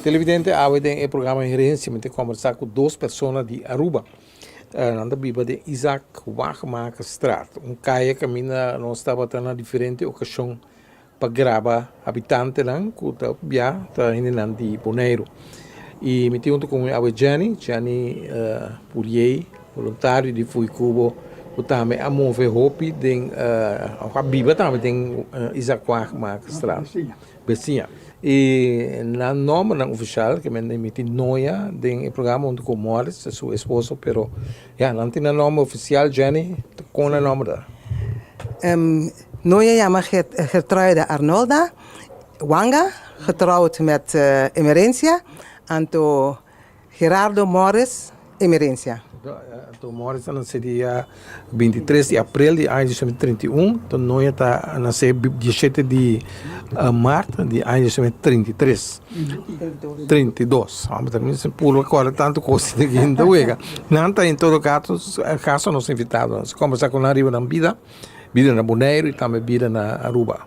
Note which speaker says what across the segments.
Speaker 1: Televidente awe den e programa Herencia mi ta conversa cu dos persona di Aruba. Nan ta biba den Isaac Wagemakerstraat, un calle caminda nos tabata na diferente ocasion pa graba habitantenan ku ta bia ta hendenan di Boneiru. I mi tin huntu ku mi awe Jenny, Jenny Puriey, voluntario di Fuikubo ku tambe a move hopi den òf a biba tambe den Isaac Waagmakerstraat, besiña. I nan nòmbernan ofishal ke men mi tin noya den e programa huntu ku Morris, su esposo, pero ya nan tin nan nòmber ofisial Jenny, kon nan nòmber ta?
Speaker 2: Noya yama Gertruida Arnolda Wanga, getrouwd met Emerencia, anto Gerardo Morris Emerencia.
Speaker 1: Anto Morris a nase dia 23 di april di aña 1931, anto Noya ta a nase 17 di maart di aña 1933, 32. Amo ta mester puru acorda tanto cos di hende wega. Nan ta en todo caso nos invitadonan. Nos conversa cu nan riba nan bida. Bida na Boneiru i tambe bida na Aruba.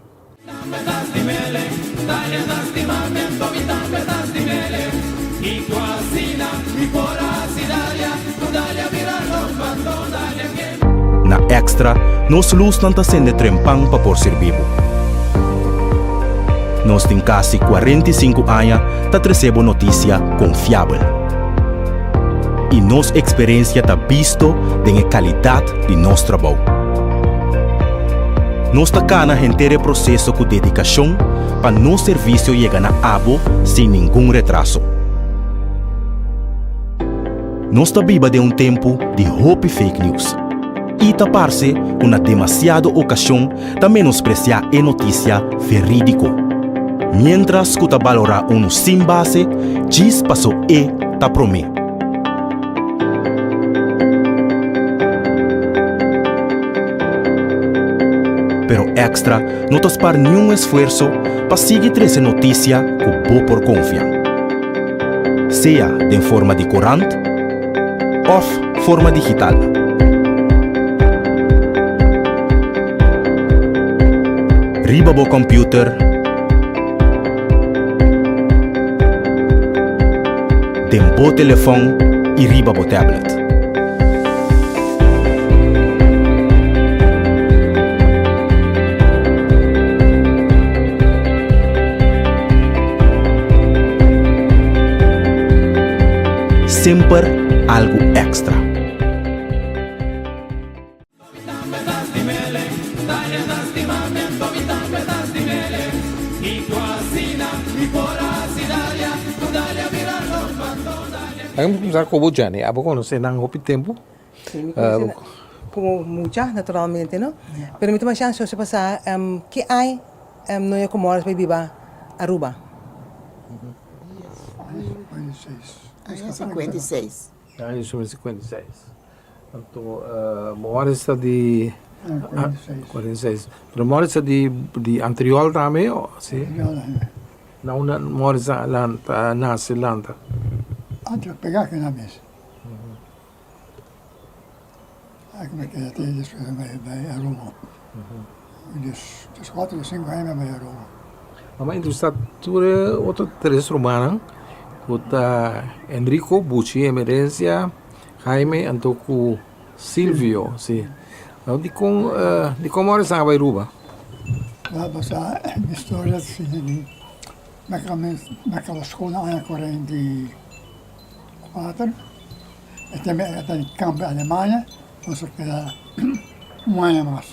Speaker 3: Na Extra nos lusnan ta sende trempan pa por sirbi bo. Nos tin kasi 45 aña ta trese bo notisia konfiabel. I nos eksperensia ta bisto den e kalidat di nos trabou. Nos ta kana henter e proseso ku dedikashon pa nos servisio yega na abo sin ningun retraso. Nos ta biba den un tempu di hopi fake news i ta parse ku na demasiado okashon ta menospresiá e notisia verídiko, miéntras ku ta balorá unu sin base djis paso e ta promé. Pero Extra no ta spar niun esfuerso pa sigui trese notisia ku bo por konfia. Sea den forma di korant òf forma digital. Riba bo kòmpiuter. Den bo telefòn i riba bo tablet. Semper algu èkstra.
Speaker 1: Laga mi kuminsá ku bo Jenny, abo konosé nan hopi tempu?
Speaker 2: Sí, mi konosé nan komo mucha naturalmente no, pero mi ta masha ansioso pa sa ke ai Noe ku Morris bai biba Aruba.
Speaker 4: Aña 56.
Speaker 1: Aña 56. Anto Morris ta di 46. Pero Morris ta di di Antriol tambe o si? Na unda Morris a lanta a nase lanta?
Speaker 5: Antriol pega aki na mes. Aki mi keda te despues mi bai Aruba. Dies kuater dies sinku aña mi bai Aruba.
Speaker 1: Mama entrevista tur e otro tres rumannan ku ta Enrico, Buchi, Emerencia. Jaime anto ku Silvio, si. No dikon dikon Morris a bai Aruba?
Speaker 5: Wa basa mi storia si di mi a kaba skol na aña 44 e tempo e ta den kampo Alemania nos a keda un aña mas.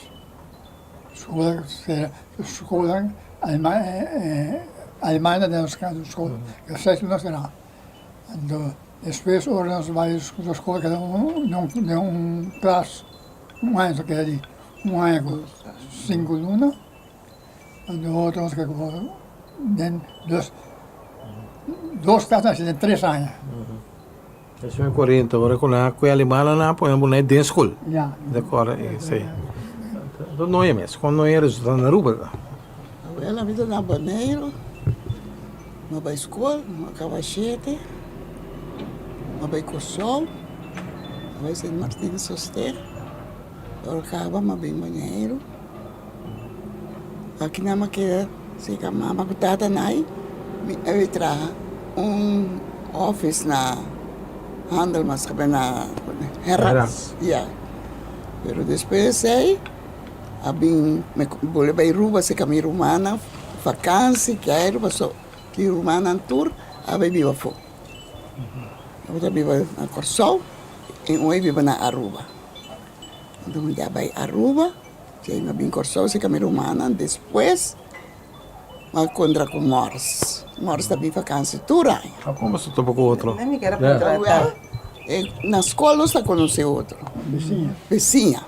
Speaker 5: Skol sera skol. Alemania den nos skol, sèkste nos era. Anto despues ora nos bai skol keda den un klas un aña nos a keda di un aña ku sinku luna, anto otro nos a keda den dos dos klas nos a hasi den tres aña.
Speaker 1: Eso e 40 ora ku nan a kue alemana nan a pone bo nan den skol.
Speaker 5: Ya.
Speaker 1: Di acuerdo si. Enton noe mes, kon noe resulta na Aruba ta?
Speaker 4: Awel ami ta na Boneiru, mi a bai skol, mi a kaba shete, mi a bai Kòrsou, mi a bai Sint Martin Soster, ora kaba mi a bin Boneiru. Aki nan a keda serka mama ku tata nai, mi a bai traha un office na handelmaatschappij na Herats, ya. Pero despues esei a bin mi bolbe bai Aruba serka mi rumannan vakansi keiru pasobra mi rumannan tur a bai biba afó. Otro a biba na Kòrsou i un a biba na Aruba. Anto mi a bai Aruba. Djei mi a bin Kòrsou serka mi rumannan, despues mi a kontra ku Mòrs. Mòrs ta bin fakansi tur aña.
Speaker 1: Kon boso topa ku otro?
Speaker 4: Na skol nos ta konosé otro. Bisiña.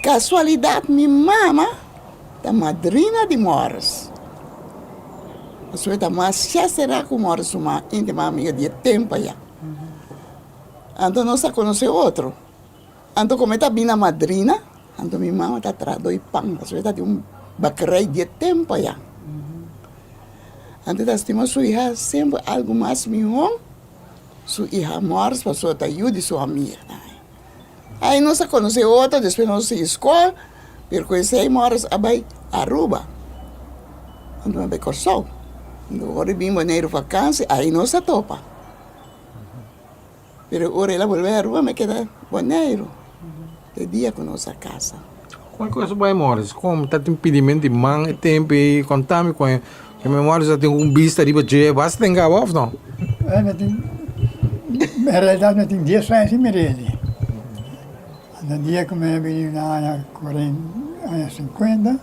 Speaker 4: Kasualidat mi mama ta madrina di Mòrs. Pasobra e ta mas será ku Mòrs su mama, íntima amiga di e tempu ayá. Anto nos ta konosé otro. Anto como e ta bina madrina, anto mi mama ta traha doi pan, pasobra e ta tin un bakerij di e tempo aya. Anto e ta stima su iha semper algo mas miho, su iha mors pasobra ta yu di su amiga. Ai nos a conoce otro, despues nos a sigui scol, pero cu esey mors a bay Aruba, anto mi a bay Corsou. Anto ora e bin Boneiru vakansi, ai nos a topa. Pero ora el a bolbe Aruba mi a keda Boneiru te dia ku nos a kasa.
Speaker 1: Kon ku eso bai Morris? Kon ta tin pidimento di man e tempu ei? Konta mi kon e mi Morris a tin un bista riba dje basta tin kaba of no?
Speaker 5: Mi tin en realidad mi tin dies aña sin mira eli. Anto dia ku mi a bini na aña cuarenta aña cincuenta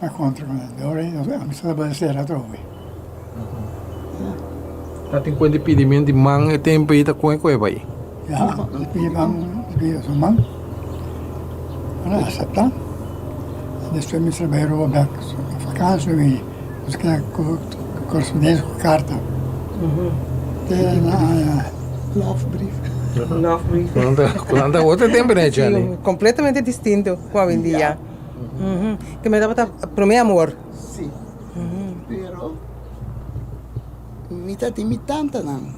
Speaker 5: A kontra ku nan. Ora ei nos a tabata sera atrobe.
Speaker 1: Ta tin kuenta di pidimento di man e tempu ei ta koe koe bai?
Speaker 5: Ya, di pidi man, di pidi su man. Nan a aseptá. Despues mi mester bai Aruba bèk vakansi mi nos keda ku korespondensia ku karta. Te na aña.
Speaker 2: Love brief.
Speaker 1: Love brief. Ku nan ta otro tempu na e Jenny.
Speaker 2: Kompletamente distinto ku awendia. Ke mi tabata prome amor.
Speaker 4: Sí. Pero mi ta tin mi tantanan.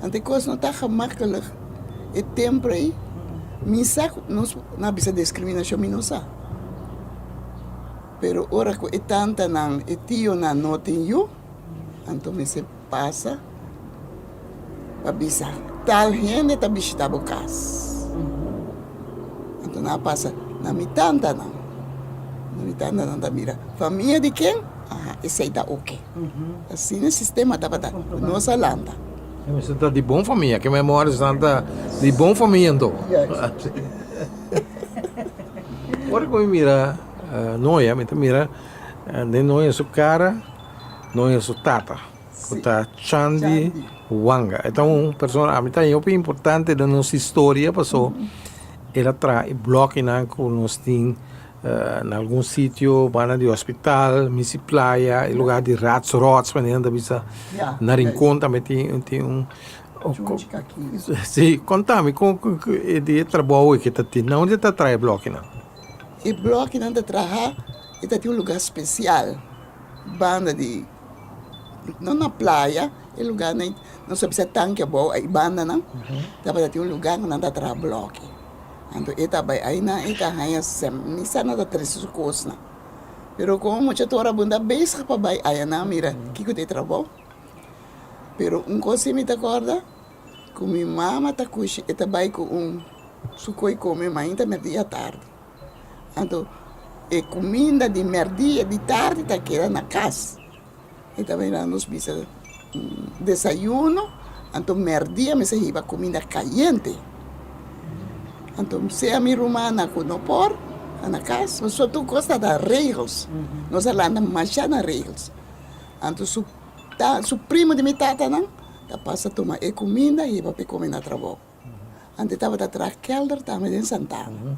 Speaker 4: Anto e kos no ta gemakkelijk. E tempo ei mi sa ku nos na bisa diskriminashon mi no sa. Pero ora ku e tantanan, e tionan no tin yu, anto mester pasa pa bisa tal hende ta bishita bo kas. Anto nan a pasa na mi tantanan. Na mi tantanan ta mira, famia di ken? Aha, esei ta oke. Asina e sistema tabata ku nos a lanta.
Speaker 1: E mester ta di bon famia, ke memoria esnan ta di bon famia anto. Ora ku mi mira Noya, mi ta mira den Noya su kara, Noya su tata. Ku ta Chandi Wanga. E ta un persona, ami ta hopi importante den nos historia paso el a traha e blokinan ku nos tin na algun sitio, banda di hospital, Misi Playa, e lugar di Rats Rots manera nan ta bisa, na Rincon tambe tin tin un. Si, konta mi kon di e trabou ke ta tin, na unda e ta traha e blokinan?
Speaker 4: E blokinan ta traha, e ta tin un lugar spesial banda di. No na playa, e lugarnan nos a bisa tanki abou ai bandanan tabata tin un lugar ku nan ta traha bloki. Anto e ta bai ainan e ta haña sem mi sa nan ta trese su kosnan. Pero komo mucha tur a bunda bezig pa bai ayanan mira kiko ta e trabou. Pero un kos si mi ta kòrda ku mi mama ta kushi e ta bai ku un su koi kome mainta mèrdia tardi. Anto e kuminda di mèrdia di tardi ta keda na kas. E ta bira nos bisa desayuno, anto mèrdia mester hiba kuminda kayente. Anto sea mi rumannan ku no por. Na kas, pasobra tur kos ta ta regels. Nos a lanta masha na regels. Anto su ta su primo di mi tatanan ta pasa tuma e kuminda i hiba pa e kome na trabou. Anto e tabata traha kèlder tambe den Santana.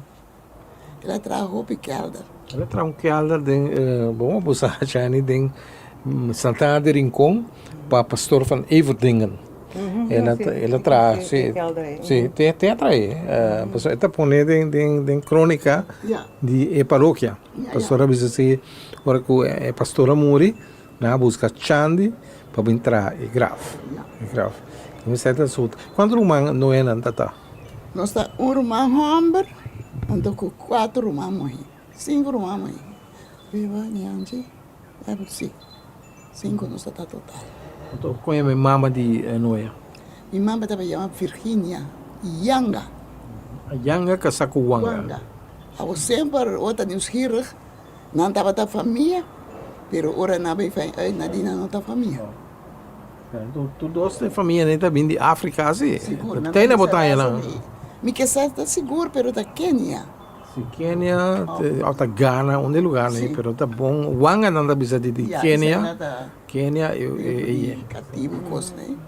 Speaker 4: El a traha hopi kèlder.
Speaker 1: El a traha un kèlder den, bon bo sa Shani, den Santana di Rincon pa pastor van Everdingen. El a el a traha, si, si, te te a trahe. Pasobra e ta pone den den den kronika di e parokia. Pastor a bisa si ora ku e pastor a muri, Nan a buska Chandi pa bin traha e graf. E graf. I mi sa ta su. Kuantu ruman Noenan ta ta?
Speaker 4: Nos ta un ruman hòmber anto ku kuater ruman muhé. Sinku ruman muhé. Beba, Nianchi, Ebert, si. Sinku nos ta ta total.
Speaker 1: Anto kon yama e mama di Noe?
Speaker 4: Mi mama tabata yama Virginia Yanga.
Speaker 1: Yanga kasá ku Wanga.
Speaker 4: Wanga. Awor semper ora ta nieuwsgierig. Nan tabata famia, pero ora nan bai fai uit na di nan no ta famia.
Speaker 1: Tur dos den famia nan ta bin di Afrika si.
Speaker 4: Sigur.
Speaker 1: Te na bo ta haña nan.
Speaker 4: Mi ke sa ta sigur pero ta Kenia.
Speaker 1: Si Kenia of ta Ghana un di lugar nan pero ta bon wanga nan ta bisa di Kenia. Kenia e.
Speaker 4: Katibu kos nan.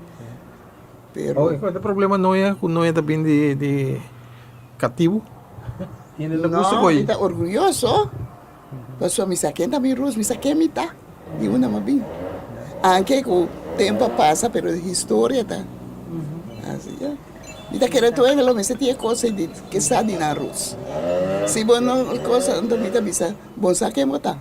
Speaker 4: Pero.
Speaker 1: Oh, e ta problema noya ku noya ta bin di di katibu? Hende ta gusta
Speaker 4: No,
Speaker 1: ko'i.
Speaker 4: mi ta orguyoso pasobra mi sa ken ta mi roots, mi sa ken mi ta di unda mi a bin. Anke ku tempu a pasa pero e historia ta asi ya. Mi ta kere tur hende lo mester tin e kos ei di ke sa di nan roots. Si bo no kos anto mi ta bisa bo sa ken bo ta.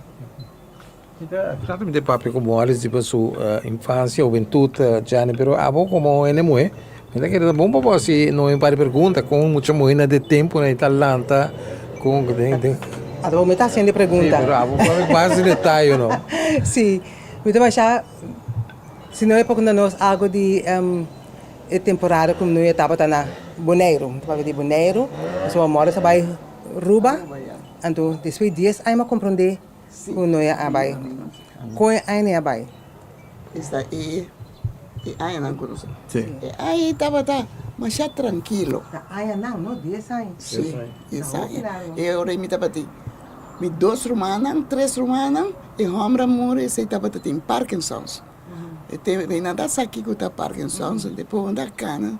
Speaker 1: Claro mi ta papia ku bo Alice riba su infancia, hubentud Gianni, pero abo komo hende muhé mi ta kere ta bon pa bo hasi no un par di pregunta kon mucha muhé na de tempunan ei ta lanta kon den den.
Speaker 2: Abo mi ta hasiendo e pregunta.
Speaker 1: Si pero abo por habi mas detaye no.
Speaker 2: Si, mi ta basha si no e por konta nos algo di e temporada ku Nuya tabata na Boneiru, mi ta papia di Boneiru, pasobra Morris a bai Ruba, anto despues di dies aña mi a komprondé Ku no e a bai. Kon e aña a bai?
Speaker 4: Esta e e añanan ku nos. E aña ei tabata masha trankilo.
Speaker 2: Ta añanan, no? Dies aña.
Speaker 4: Si, dies aña. E ora ei mi tabatin mi dos rumannan, tres rumannan, e hòmber a muri, esei tabata tin Parkinsons. E tempu ei nan ta sa kiko ta Parkinsons, despues bo ta kana,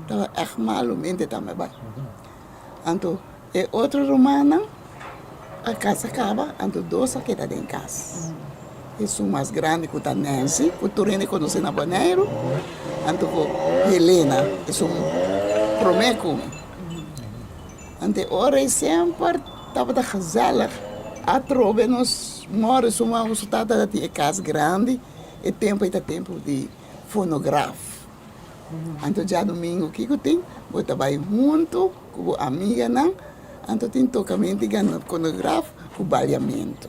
Speaker 4: tabata ègt malu, mente tambe bai. Anto e otro rumannan a kasa kaba, anto dos a keda den kas. Esun mas grandi ku ta Nancy, ku tur hende konosé na Boneiru, anto ku Helena, esun promé ku mi. Anto e ora ei semper tabata gezellig. Atrobe nos mòrdu su mama ku su tata ta tin e kas grandi, e tempu ei ta tempu di fonograf. Anto djadumingu kiko tin? Bo ta bai huntu ku bo amiganan, anto tin tokamento di fonograf ku baliamentu.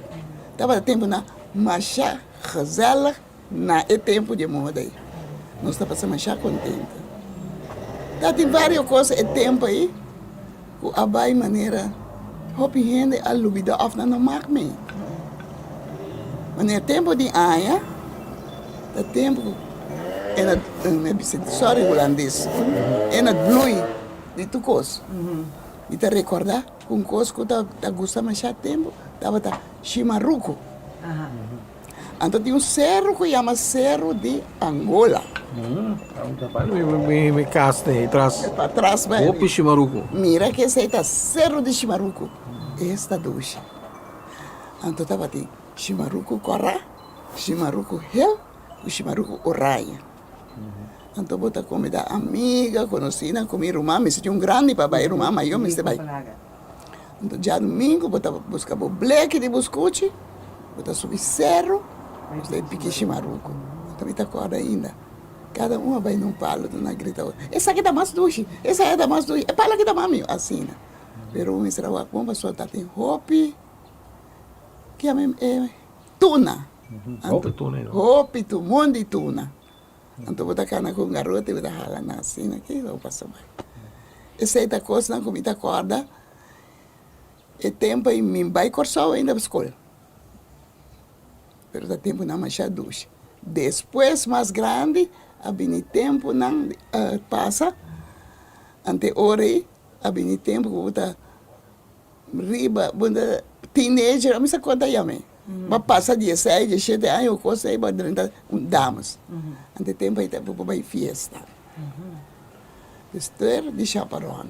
Speaker 4: Tabata tempunan masha gezellig na e tempu di e moda ei. Nos ta pasa masha kontento. Tatin vario kos e tempu ei ku a bai manera hopi hende a lubida òf nan no mak mee. Manera tempu di aña ta tempu ku e na mi a bisa sòri hulandes e na blui di tur kos. Mi ta rekòrdá ku un kos ku ta gusta masha tempu tabata shimaruku. Anto tin un seru ku yama Seru di Angola.
Speaker 1: Mi kas ta ei tras.
Speaker 4: Patras bai.
Speaker 1: Hopi shimaruku.
Speaker 4: Mira ke esei ta Seru di Shimaruku. Esta dushi. Anto tabatin shimaruku kòrá, shimaruku hel ku shimaruku oranje. Anto bo ta kombidá amiga, konosínan ku mi ruman. Mester tin un grandi pa bai, ruman mayó mester bai. Anto djadumingu bo ta buska bo bleki di buskuchi, bo ta subi seru, bo ta piki shimaruku. Anto mi ta kòrda ainda, kada un a bai na un palu ta na grita, esaki ta mas dushi, esaki ta mas dushi, e palu aki ta mas mihó, asina. Pero un mester a wak bon pasobra ta tin hopi ki yama e tuna.
Speaker 1: Hopi tuna.
Speaker 4: Hopi tuna, mondi tuna. Anto bo ta kana ku un garoti bo ta hala nan asina aki bo pasa bai. Esei ta kosnan ku mi ta kòrda e tempu ei mi bai Kòrsou ainda pa skol. Pero ta tempunan masha dushi. Despues mas grandi a bini tempunan a pasa, ante ora ei a bini tempu ku bo ta. Riba bo ta teenager, ami sa konta yam'e. Bo a pasa dieseis, dieshete aña o kos ei bo a drenta un dames. Ante tempu ei ta bo por bai fiesta. Despues di chaparon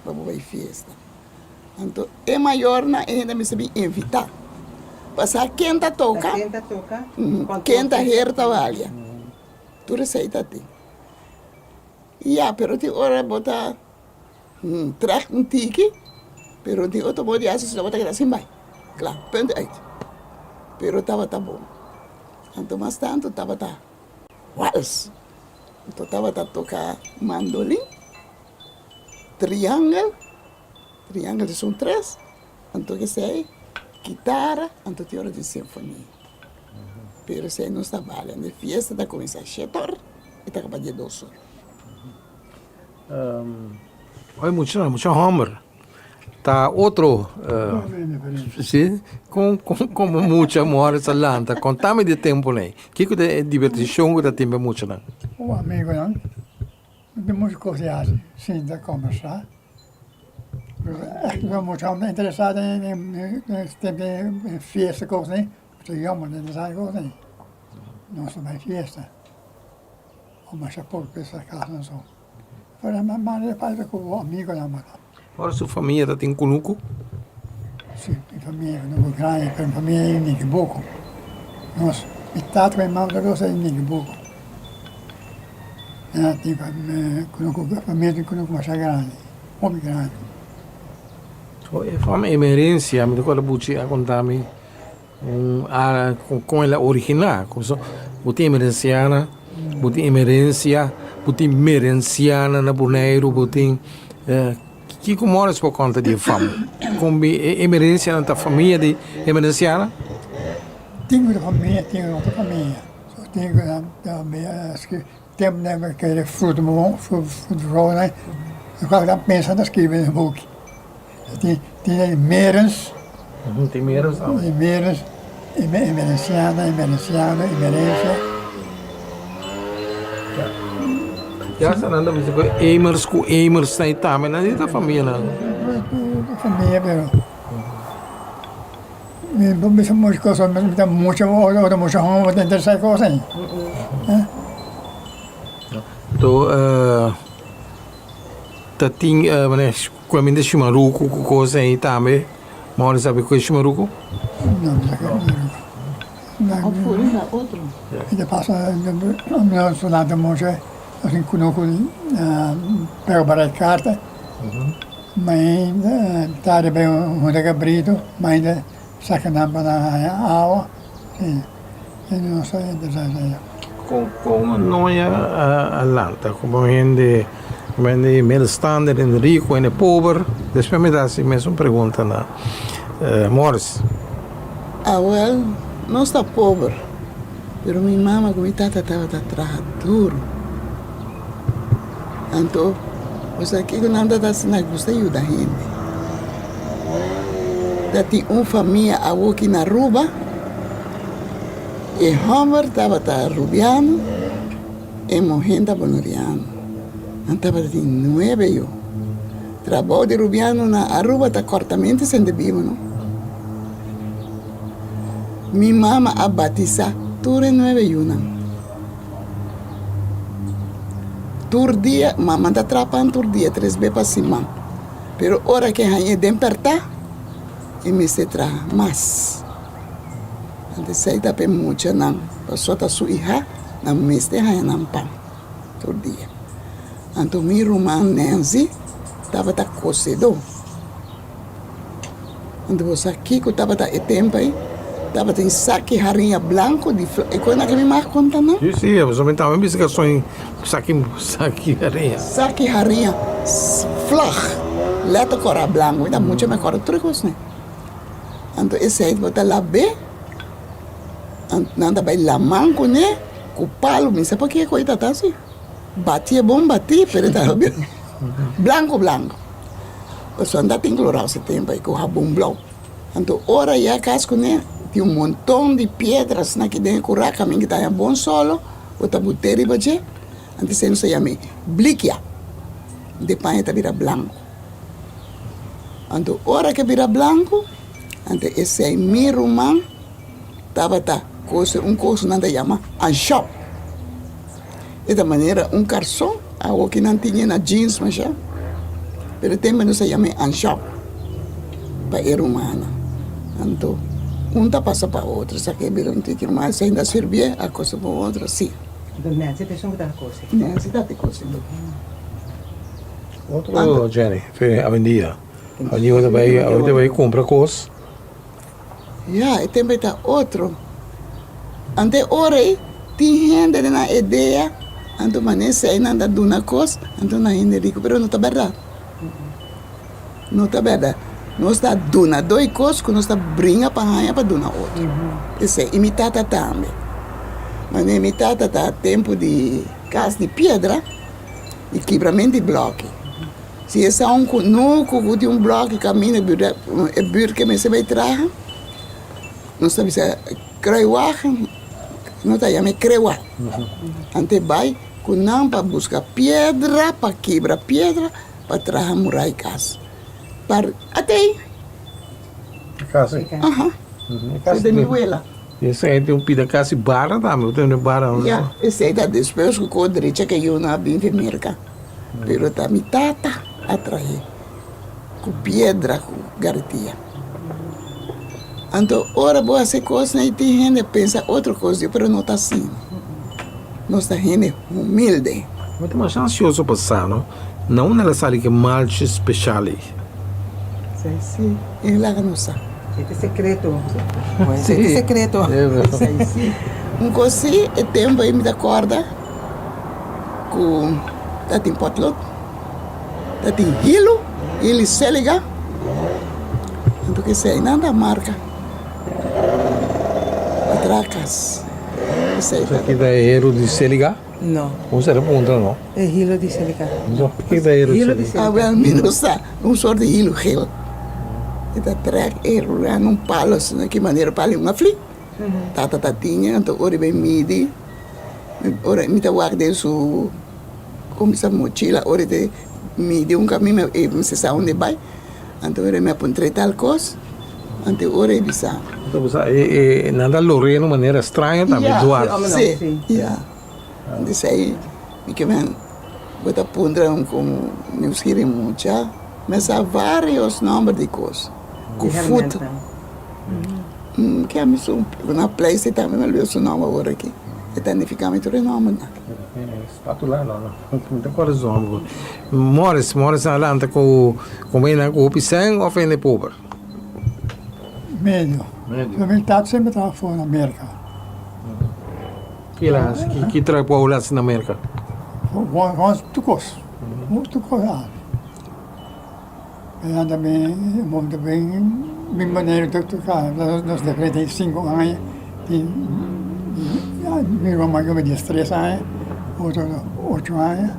Speaker 4: bo por bai fiesta. Anto e mayornan e hende mester bin invitá pa sa ken ta toka, ken ta her ta balia. Tur esei ta tin. Ya, pero tin ora bo ta. Trèk un tiki, pero di otro modo di hasi si no bo ta keda sin bai. Kla, punt uit. Pero tabata bon. Anto mas tantu tabata wals. Anto tabata toka mandolin, triangel, triangel di son tres, anto kesei, kitara, anto tin ora di sinfonia. Pero esei nos ta bali. Anto e fiesta ta kuminsá shete or i ta kaba diesdos or.
Speaker 1: Oi mucha mucha homber ta otro si con como mucha muhores ta lanta contame di e tempo nei kiko ta e diverticion ku ta tin pa e muchanan.
Speaker 5: Ku amigonan no tin mucho kos di hasi sinta kombersá pero mucha homber ta interesá den den fiesta kos nei mucha yòmber ta interesá den kos nei nos ta bai fiesta. O masha poco p'e casa so. Pero mi manda e falta cu bo amigonan bo ta.
Speaker 1: Ora su famia ta tin cunucu?
Speaker 5: Si, mi famia cunucu grandi, pero mi famia e Nikibuco. Nos, mi tata cu mi mama tur dos e Nikibuco. Nan tin cunucu, famia tin cunucu masha grandi, hopi grandi.
Speaker 1: E fama Emerencia, mi ta acorda Buchi a conta mi. Un a kon el a originá bo tin emerensiana bo tin emerensia bo tin merensiana na Boneiru bo tin kiko Morris por konta di e fam kon bin e emerensianan ta famia di emerensiana?
Speaker 5: Tin un famia tin otro famia tin tempu nan kere fruta ronan nan pensa na skibi den buki. Tin tin Merens.
Speaker 1: Tin Merens tambe.
Speaker 5: Tin Merens, Emerenciana, Emerenciano, Emerencia.
Speaker 1: Ya sa nan ta bisa ku Emers ku Emers ta tambe nan di ta famia nan.
Speaker 5: Famia pero mi por bisa mucho cosa mi ta mucho ora mucho homber ta interesa e cosa ei.
Speaker 1: To ta tin Kualmente shimaruku ku kos ei tambe. Mor sabi ku e shimaruku?
Speaker 5: No, no sa ku e shimaruku.
Speaker 4: Opvoeding na otro.
Speaker 5: E ta pasa nos solamente mucha nos kunuku pega barai karta ma ainda tardi bai hunta kabritu ma ainda saka nan pa nan haña awa i nos ta interesá esei.
Speaker 1: Kon Noia a lanta komo hende hende middelstander, hende riku, hende pober? Despues mi ta hasi mesun pregunta na Morris.
Speaker 4: Awel, nos ta pober, pero mi mama ku mi tata tabata traha duru. Anto, bo sa kiko nan ta hasi? Nan gusta yuda hende. Ta tin un famia awoki na Aruba. E hòmber tabata rubiano, e muhé ta boneriano. Nan tabata tin nuebe yu. Trabou di rubiano na Aruba ta kòrtamenti sende bibu, no? Mi mama a batisá tur e nuebe yunan. Tur dia, mama ta traha pan tur dia, tres be pa siman. Pero ora ke hañ'é den pèrtá, e mester traha mas. Antes ei ta p'e muchanan, pasobra ta su iha, nan mester haña nan pan tur dia. Anto mi ruman Nancy tabata kosedó. Anto bo sa kiko tabata e tempu ei? Tabatin saki hariña blanku di fla, e koe nan ke mi mag konta nan?
Speaker 1: Si, si, pasobra mi tambe bisa ke soñ saki saki hariña.
Speaker 4: Saki hariña flag, lèter kòrá blanku, mi ta mucha mi a kòrda tur e kosnan. Anto esei bo ta lab'é, nan ta bai laman kuné ku palu, mi sa pake ku e ta ta asi, batié bon batí pero e ta blanku blanku, pasobra nan ta tin klorau si tempu ei ku habon blou. Anto ora ya kas kuné tin un monton di piedra asina aki den e kurá kaminda ki ta haña bon solo, bo ta bot'é riba dje, anto esei nos ta yam'é blikia, de paña ta bira blanku. Anto ora ke bira blanku, anto esei mi ruman tabata kose un kos nan ta yama anshòp. E ta manera un karson, awoki nan tin e na jeans masha, pero e tempu nos a yama e anshòp pa e rumannan. Anto un ta pasa pa otro, esaki a bira un tiki mas, esei ta sirbié a kose pa otro, si.
Speaker 2: Anto Nancy ta esun ku ta kose?
Speaker 4: Nancy ta kose.
Speaker 1: Otro Jenny, fe awendia. Awendia bo ta bai, bo ta bai kumpra kos.
Speaker 4: Ya, e tempu ei ta otro. Anto e ora ei tin hende den nan idea, anto manera esei nan ta duna kos, anto nan hende riku, pero no ta bèrdat. No ta bèrdat. Nos ta duna doi kos ku nos ta bringa pa haña pa duna otro. Esei. I mi tata tambe. Manera mi tata ta tempu di kas di piedra. di kibrament di blòki. Si e sa un kunuku ku tin un blòki kaminda e bùrt ke mester bai traha, nos ta bisa kruiwagen, nos ta yama e krewa. Anto e bai ku nan pa buska piedra, pa kibra piedra pa traha murai kas. Atei.
Speaker 1: Kasi.
Speaker 4: Aha. Esei ta mi wela.
Speaker 1: Esei ta un pida kasi bara tambe, bo ta mira bara.
Speaker 4: Ya, esei ta despues ku ko drecha ke yuna a bin di Merka. Pero ta mi tata a trahe ku piedra ku gartia. Anto ora bo hasi kosnan i tin hende pensa otro kos di bo, pero no ta asina. Nos ta hende humilde.
Speaker 1: Mi ta masha ansioso pa sa no na unda el a sali ke malchi special ei.
Speaker 4: Si si e laga nos sa.
Speaker 2: E ta secreto. E ta secreto.
Speaker 4: Si si. Un cos si e tempo ei mi ta corda cu ta tin potlood, ta tin hilo, hilo celiga, anto kesey nan ta marca pa traha cas.
Speaker 1: Esaki ta e hero di Celica?
Speaker 2: No.
Speaker 1: Un sera puntra no.
Speaker 2: E hilo di Celica.
Speaker 1: No, ki ta e hero di Celica?
Speaker 4: Ah wel mi no sa, un sort di hilo geel. E ta trek e rura na un palo asina ki manera palo un afli. Tata ta tiña anto ora e bay midi, ora mi ta wak den su como sa mochila ora e ta midi un camino e mester sa unda e bay. Anto ora mi a puntra e tal kos, anto ora e bisa.
Speaker 1: Anto bo sa e nan ta lor'é na un manera straño tambe, duars.
Speaker 4: Si, ya. Esei mi ke men bo ta puntra un komo mi skirbi mucha, mi sa varios nomber di kos ku fut. Ke ami su na pleistei tambe mi a olbida su nomber awor aki, e ta nifiká mi tur e nombernan.
Speaker 1: Spatula no no mi ta acorda su nomber. Morris, Morris a lanta cu comida cu hopi sen of hende pober?
Speaker 5: Medio.
Speaker 1: Medio.
Speaker 5: Mi tata semper traha for na Merca.
Speaker 1: Ki el hasi? Ki trabou el hasi na Merca?
Speaker 5: Gewoon tur cos. Tur cos el hasi. El anda bin, monta bin, bin Boneiru tur tur kaba. Nos ta 35 aña i mi ruman mayor mi 13 aña, otro ocho aña.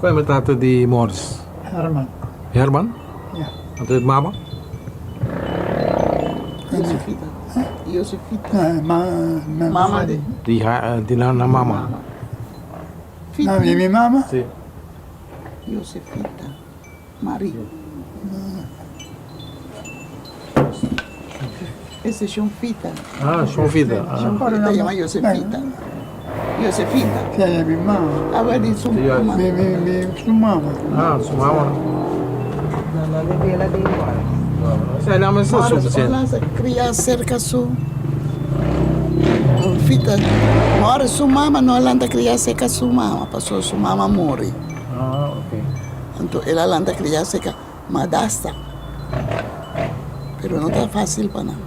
Speaker 1: Kua e tata di Morris?
Speaker 5: Herman.
Speaker 1: Herman?
Speaker 5: Ya.
Speaker 1: Anto e mama?
Speaker 4: Josefita. Josefita.
Speaker 5: Mama
Speaker 4: di.
Speaker 1: Di nan mama.
Speaker 5: Mama di mi mama?
Speaker 1: Si.
Speaker 4: Josefita Marie. Ese Shonfita.
Speaker 1: Ah, Shonfita.
Speaker 4: Ah. Shonfita llama Josefita. Josefita.
Speaker 5: Sí, es mi mama.
Speaker 4: A ver, di su mama.
Speaker 5: Mi, mi, mi, su mama.
Speaker 1: Ah, su mama.
Speaker 2: No, no, de vela de igual.
Speaker 1: Esei nan mester suficiente.
Speaker 4: Ora se cria cerca su Fita mori su mama no a lanta cria cerca su mama pasobra su mama muri.
Speaker 1: Ah, ok.
Speaker 4: Anto el a lanta cria cerca madrastra pero no ta facil pa nan.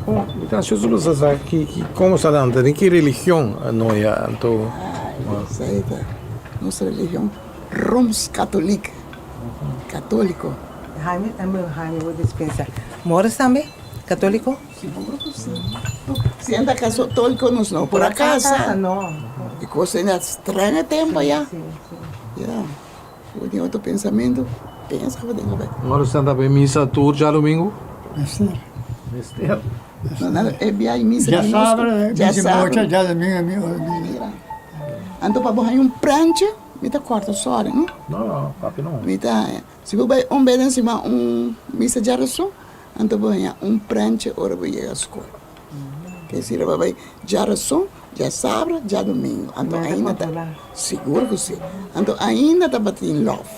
Speaker 1: Oh, mi ta ansioso pa sa ki ki como sa lanta den ki religion no ya anto.
Speaker 4: Ay, esei ta nos religion Rooms-Katolik, katoliko.
Speaker 2: Jaime, Jaime bo dispensa. Morris tambe? Katoliko?
Speaker 4: Sigur ku si. Si nan ta katoliko nos no por a kasa.
Speaker 2: No.
Speaker 4: E kos ei na strenge tempo ya. Ya. Bo tin otro pensamentu, pensa bo tin ku bai.
Speaker 1: Morris nan ta bai misa tur djadumingu?
Speaker 5: Mester.
Speaker 1: Mester.
Speaker 4: No, nan e bia i misa
Speaker 5: Ya
Speaker 4: di nos.
Speaker 5: sabra,
Speaker 4: Ya
Speaker 5: misa
Speaker 4: sabra.
Speaker 5: mocha, djadumingu mi.
Speaker 4: Mira. Anto pa bo haña un prencha. Mi ta kòrta sòri no.
Speaker 1: No no, papia no.
Speaker 4: Mi ta haña, si bo bai un bes den siman un misa djarason, anto bo haña un prentje ora bo yega skol. Ke si bo bai djarason, djasabra, djadumingu, anto ainda ta, sigur ku si, anto ainda tabatin lòf.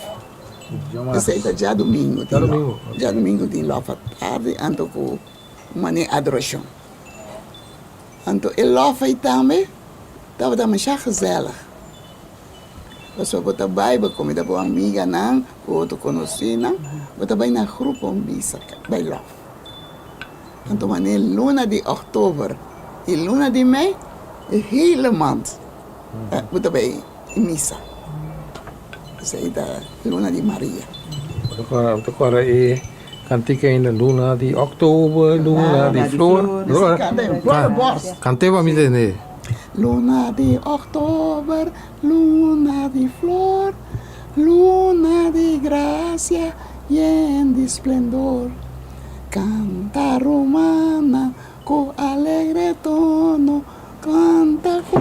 Speaker 4: Esei ta djadumingu tin lòf. Djadumingu tin lòf atardi anto ku un manera adorashon. Anto e lòf ei tambe tabata masha gezellig. Pasobra bo ta bai bo komida bo amiganan ku otro konosínan, bo ta bai na grupo misa bai lòf. Anto manera luna di òktober i luna di mei e hele mand bo ta bai misa. Esei ta luna di Maria.
Speaker 1: Bo ta kòrda e kantika ainda luna di òktober, luna di flor. Kant'e pa mi tende.
Speaker 4: Luna di òktober, luna di flor, luna di grasia yen di splendor. Kanta rumana ku alegre tono, kanta ku.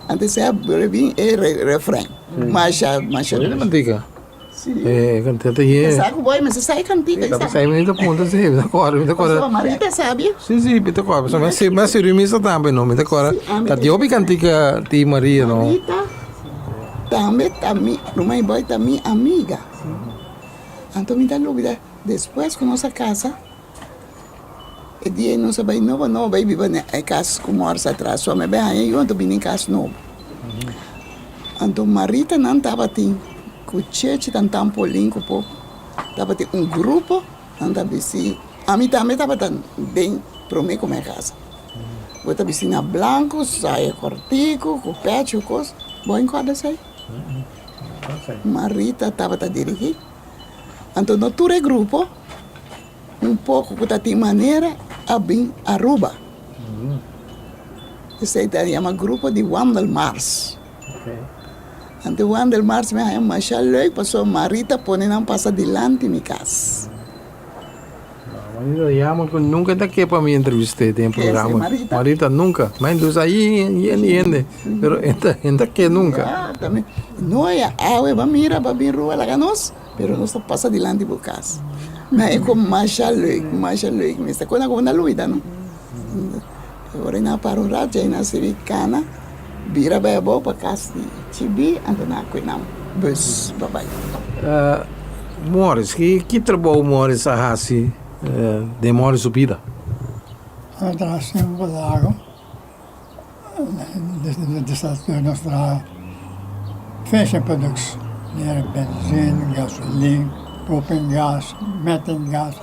Speaker 4: Antes e a bin e refren. Masha, masha.
Speaker 1: Oye cantica.
Speaker 4: Si.
Speaker 1: Eh, cantica ta ye.
Speaker 4: Sa ku boy mester sa e cantica.
Speaker 1: Ta sa mi ta punta si, mi ta kora, mi ta kora.
Speaker 4: Pasobra Marita sabia.
Speaker 1: Si, si, mi ta kora. Pasobra mi mi a sirbi misa tambe no, mi ta kora. Ta di hopi cantica di Maria no.
Speaker 4: Marita tambe ta mi, ruman boy ta mi amiga. Anto mi ta lubida despues ku nos a kasa. E dia ei nos a bai nobo nobo bai biba na e kas ku Morris a traha. So mi a bai haña yu anto bini kas nobo. Anto Maritanan tabatin ku Chechi tantan Polin ku Popo tabatin un grupo nan ta bisti ami tambe tabata den prome ku mi a kasa. Bo ta bisti na blanku saya kòrtiku ku pèchi ku kos. Bo a inkòrda esei? Marita tabata dirigí. Anto no tur e grupo. Un poko ku ta tin manera a bin Aruba. Esei ta yama grupo di wandelmars. Anto wandelmars mi haña masha leuk pasobra Marita pone nan pasa dilanti mi kas.
Speaker 1: Marita yama ku nunka ta ke pa mi entrevist'é den programa.
Speaker 4: Marita?
Speaker 1: Marita nunka. Mi a introdusa yen hende pero e ta ke nunka.
Speaker 4: No ya awe bo a mira bo a bin rua laga nos. Pero nos ta pasa dilanti bo cas. Ma e con masha leuk, masha leuk mes. Ta con na luida no. Ora nan a para un rato djai nan sibi cana bira bai abou pa cas di Chibi anto nan a coge nan bus pa bai.
Speaker 1: Morris, ki trabou Morris a haci den Morris su bida?
Speaker 5: A traha semper lago. Nos traha fashion products manera benzin, gasolin, propane gas, methane gas,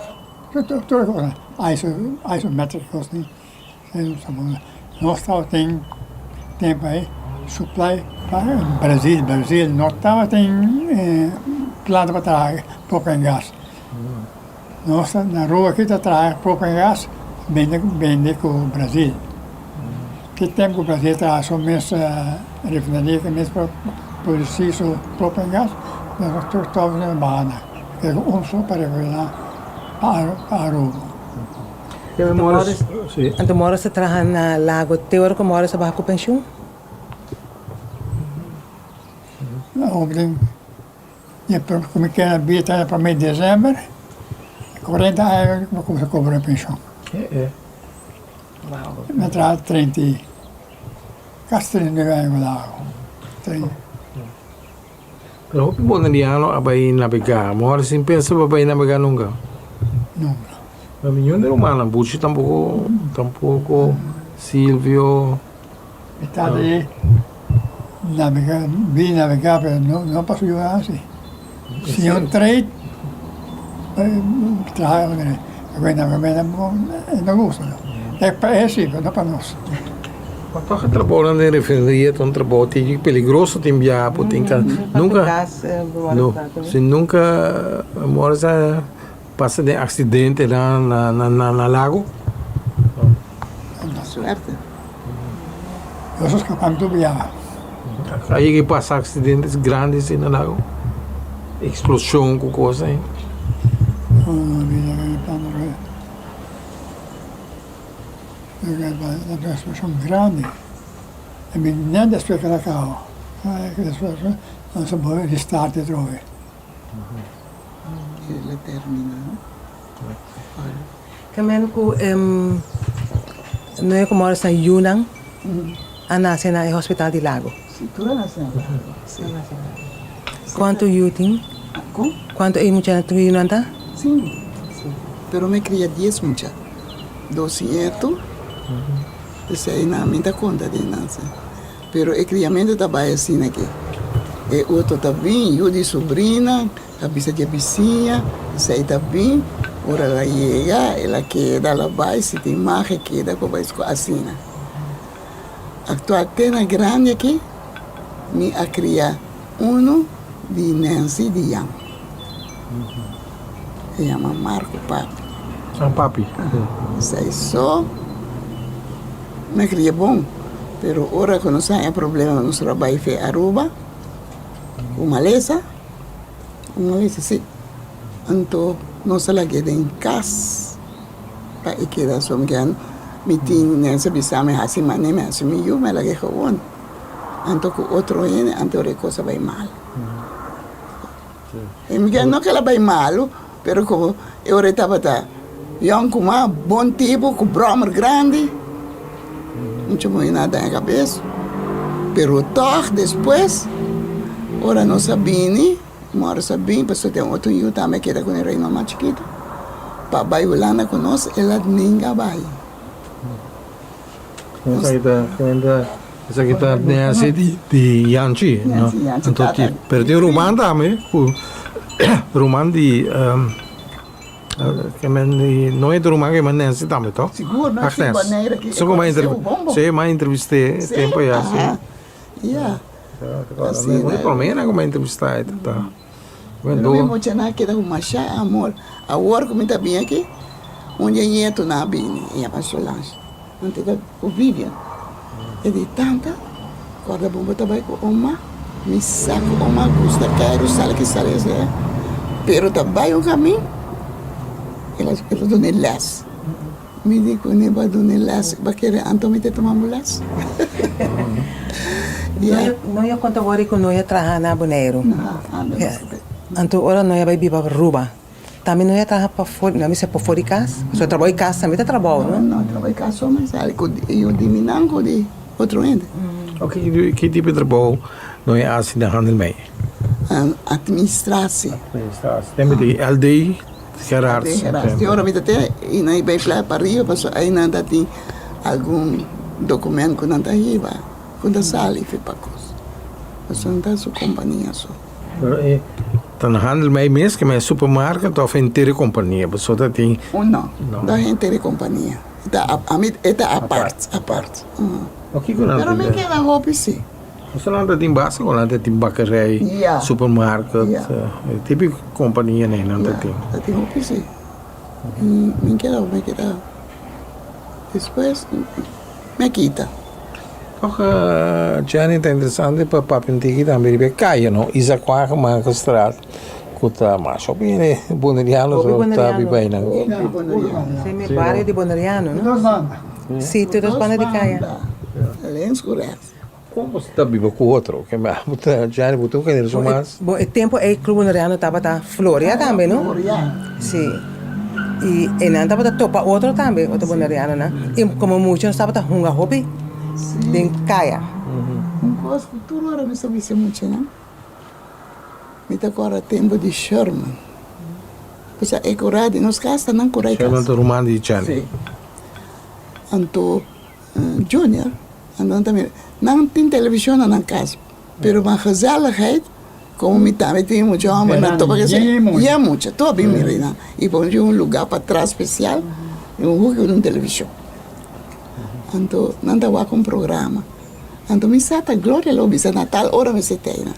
Speaker 5: tur e kosnan, isometric kosnan. Nos tabatin tempu ei supply pa Brazil, Brazil no tabatin planta pa traha propane gas. Nos na Aruba aki ta traha propane gas bende bende ku Brazil. Ki tempu ku Brazil traha su mes refineria ku mes pa produsi su propane gas nos tur tabata na baha nan. Pero un so pa refina pa Aruba.
Speaker 2: Anto Morris ta traha na Lago te ora ku Morris a baha ku penshun?
Speaker 5: E ku mi keda bia ta na prome di desember, kuarenta aña mi kumsa kobra mi penshon. Mi a traha treinta i kasi 39 aña ku lago.
Speaker 1: Pero hopi boneriano a bai nabegá. Mor sin pensa pa bai nabegá nunka?
Speaker 5: Nunka.
Speaker 1: Ma mi ñun di rumannan, Buchi tampoko, tampoko, Silvio.
Speaker 5: Mi tata ei nabegá, bin nabegá pero no no pa su yunan si. Si un trade traha e no gusta no. E pa e si pero no pa nos.
Speaker 1: Ma toch e trabounan den refineria ta un trabou tin peligroso tin biaha por tin ka nunka no si nunka mor sa pasa den aksidente na na lago.
Speaker 4: Suerte.
Speaker 5: Nos a skapa tur biaha.
Speaker 1: A yega pasa aksidentes grandi asina na lago? Eksploshon ku kos ahi?
Speaker 5: No, no, mi no ta eksploshon grandi. Mi nèt despues ku el a kaba. Despues nos a bolbe restart atrobe.
Speaker 4: El a termina, no?
Speaker 2: Kemen ku no e komo ora esnan yunan a nase na e hospital di Lago.
Speaker 4: Si, tur a nase na Lago, si.
Speaker 2: Kuantu yu tin?
Speaker 4: Kon?
Speaker 2: Kuantu e muchanan tur yunan ta?
Speaker 4: Sinku. Pero mi kria dies mucha. Dos nieto, esei nan mi ta konta di nan si. Pero e kriamentu ta bai asina ke e otro ta bin, yu di sobrina ta bisa di e bisiña, esei ta bin, ora el a yega el a keda, el a bai, si tin mag e keda ku bai skol, asina. Aktual te na grandi aki mi a kria unu di Nancy di Jan, e yama Marco Papi.
Speaker 1: San Papi.
Speaker 4: Esei so. Mi a kria bon, pero ora ku nos haña problema nos a bai fe Aruba ku malesa, ku malesa si, anto nos a lag'é den kas pa e keda so. Mi keda mi tin Nancy a bisa mi hasi manera mi hasi mi yu mi a lag'é gewoon, anto ku otro hende anto ora e kos a bai mal. E mi no ke el a bai malu, pero ku e ora e tabata yònkuma, bon tipo, ku bròmer grandi, mucha muhé no a daña kabes. Pero tòg despues, ora nos a bini, Morris a bini, pasobra tin otro yu tambe a keda ku e reino mas chikitu, pa bai Hulanda ku nos, el a ninga bai.
Speaker 1: Esaki ta esaki ta Nancy di di Yanchi no anto ti pero tin ruman tambe ku ruman di no e ruman ke Nancy tambe to
Speaker 4: Sigur no si Bonaire ki
Speaker 1: so kuma si m'a entrevist'é tempo ya si
Speaker 4: ya
Speaker 1: un di promé ku m'a entrevistá ta.
Speaker 4: Pero mi muchanan a keda ku masha amor. Awor ku mi ta bin aki, un di e ñetonan a bini, e yama Solange, anto e ta ku Vivian. E di, Tanta, kòrda bon bo ta bai ku oma? Mi sa ku oma gusta keiru sali ki sali esei, pero ta bai un kamin, el a dun'é lès. Mi di ku ne bo a duna e les, bo a kere anto mi ta tuma bo les.
Speaker 2: Ya. No ya konta wòrdu ku no ya traha na Boneiru. Anto ora no ya bai biba Aruba, tambe no ya traha pafó, no a bisa pafó di kas, pasobra trabou di kas tambe ta trabou, no?
Speaker 4: No, trabou di kas so mi sali ku yu di mi nan ku di otro hende.
Speaker 1: Oke, ki tipo di trabou no ya hasi den Handelmei?
Speaker 4: Administratie.
Speaker 1: Administratie, tempo di LD. Gerard.
Speaker 4: Gerard. Di ora mi ta te i nan bai fla pa riba pasobra ai nan ta tin algun dokument ku nan ta hiba ku ta sali fi pa kos. Pasobra nan ta su kompania so.
Speaker 1: Pero e ta na handel mei mes ke mei supermarket of henter e kompania pasobra ta tin.
Speaker 4: Un no, no henter e kompania. E ta ami e ta apart apart.
Speaker 1: Kiko nan ta.
Speaker 4: Pero mi keda hopi si.
Speaker 1: Boso nan ta tin basta ku nan ta tin bakerij, supermarket, e tipo kompania nei nan ta tin.
Speaker 4: Ta tin hopi si. Mi keda mi keda despues mi a kita.
Speaker 1: Toch Jenny ta interesante pa papia un tiki tambe riba e kaya no, Isaac Wagenmakerstraat ku ta mas hopi hende boneriano ta biba einan.
Speaker 2: Si, bario di boneriano no? Si, tur dos banda di kaya.
Speaker 4: Links ku rechts.
Speaker 1: Kon bo ta biba ku otro? Ke ma bo ta Jenny bo ta un generashon mas.
Speaker 2: Bon e tempo ei Club Boneriano tabata floria tambe no?
Speaker 4: Floria.
Speaker 2: Si. I einan tabata topa otro tambe, otro Bonerianonan. I komo mucha nos tabata hunga hopi den kaya.
Speaker 4: Un kos ku tur ora mi sa bisa muchanan, mi ta kòrda tempu di Sherman. Pasobra e kura di nos kas ta nan kura e kas.
Speaker 1: Sherman ta ruman di Jenny.
Speaker 4: Si. Anto Junior, anto nan ta mira, nan tin television na nan cas, pero pa gezelligheid, como mi tambe tin mucha homber, nan topa kese, ya mucha, tur a bin mira nan, y pone un lugar patras special, un hoek cu un television. Anto nan ta wak un programa, anto mi sa ta Gloria lo bisa na tal ora mi seta einan,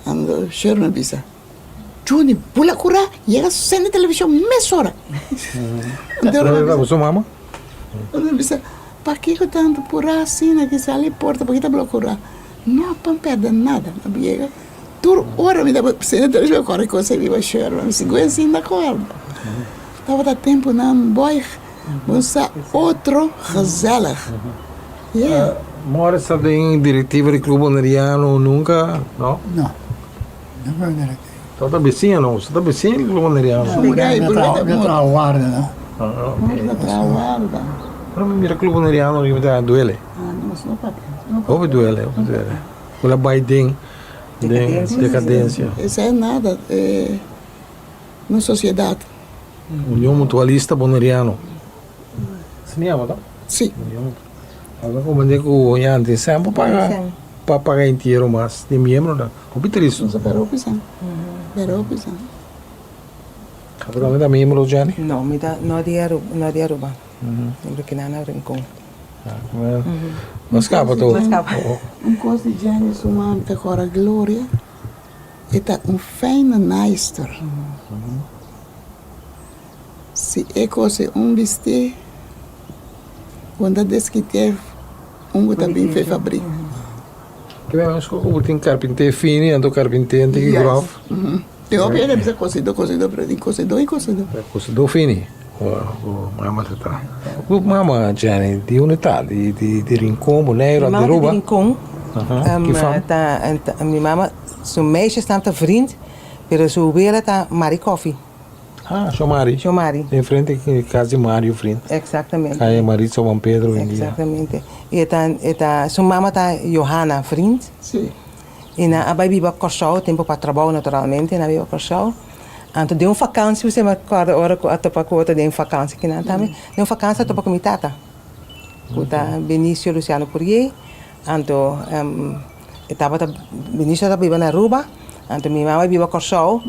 Speaker 4: anto Sherman bisa. Juni bula kura yega sende televishon mesora.
Speaker 1: Gloria ta ku su mama?
Speaker 4: Ora mi bisa, pakiko tantu purá asina ki sali porta paki ta bula kura? No pa perde nada, mi yega tur ora mi ta sende televishon kore kos ei riba Sherman, mi sigue asinda kòrda. Tabata tempunan boy, bo sa otro gezellig, yeah.
Speaker 1: Morris ta den directiva di Club Boneriano nunca, no?
Speaker 5: No, nunca den directiva.
Speaker 1: Bo ta bisiña no? Bo ta bisiña di Club Boneriano?
Speaker 5: Mi ta traha warda no.
Speaker 1: Ah, ok.
Speaker 4: Mi ta traha warda.
Speaker 1: Ora mi mira Club Boneriano mi ta duele.
Speaker 4: Ah, nos no papia.
Speaker 1: Hopi duele, hopi duele. Cu la bay den decadencia.
Speaker 4: Esey nada, nos sociedad.
Speaker 1: Union Mutualista Boneriano. Asina yama to?
Speaker 4: Si.
Speaker 1: Abo comprende cu ya tin sen pa paga pa paga entiero mas di miembronan. Hopi tristo.
Speaker 4: Nos a pera hopi sen. Pera hopi sen.
Speaker 1: Abo tambe ta miembro Jenny?
Speaker 2: No, mi ta no di Aruba, no di Aruba. Mi ta keda na Rincon.
Speaker 1: Bo scapa to.
Speaker 2: Bo scapa.
Speaker 4: Un cos di Jenny su mami ta cora Gloria. E ta un fijne naaister. Si e kose un bistí, bo ta deskit'é un ku ta bin fe fabrik.
Speaker 1: Ke men meskos ku bo tin karpinté fini anto karpinté tin ki gròf.
Speaker 4: Tin hopi hende bisa kosedó kosedó pero tin kosedó i kosedó.
Speaker 1: Kosedó fini bo mama ta traha. Bo mama Jenny di unda ta? Di Rincon, Boneiru,
Speaker 2: Mi mama ta
Speaker 1: Aruba?
Speaker 2: di Rincon.
Speaker 1: Ki fam?
Speaker 2: Mi mama su meisjesnaam ta Vriend pero su wela ta Mari Koffie.
Speaker 1: Ah, Shomari.
Speaker 2: Shomari.
Speaker 1: Den frente di cas di Mario Vriend.
Speaker 2: Exactamente.
Speaker 1: Calle Maritza Juan Pedro hoy en dia.
Speaker 2: Exactamente. Y e ta, e ta, su mama ta Johanna Vriend.
Speaker 4: Sí.
Speaker 2: Y nan a bay biba Corsou, tempo pa trabou naturalmente, nan a biba Corsou. Anto den un vakantie, mi a corda ora cu a topa cu otro den vakantie kinan tambe, den un vakantie a topa cu mi tata, cu ta Benicio Luciano Pourier. Anto e tabata, Benicio ta biba na Aruba, anto mi mama biba Kòrsou,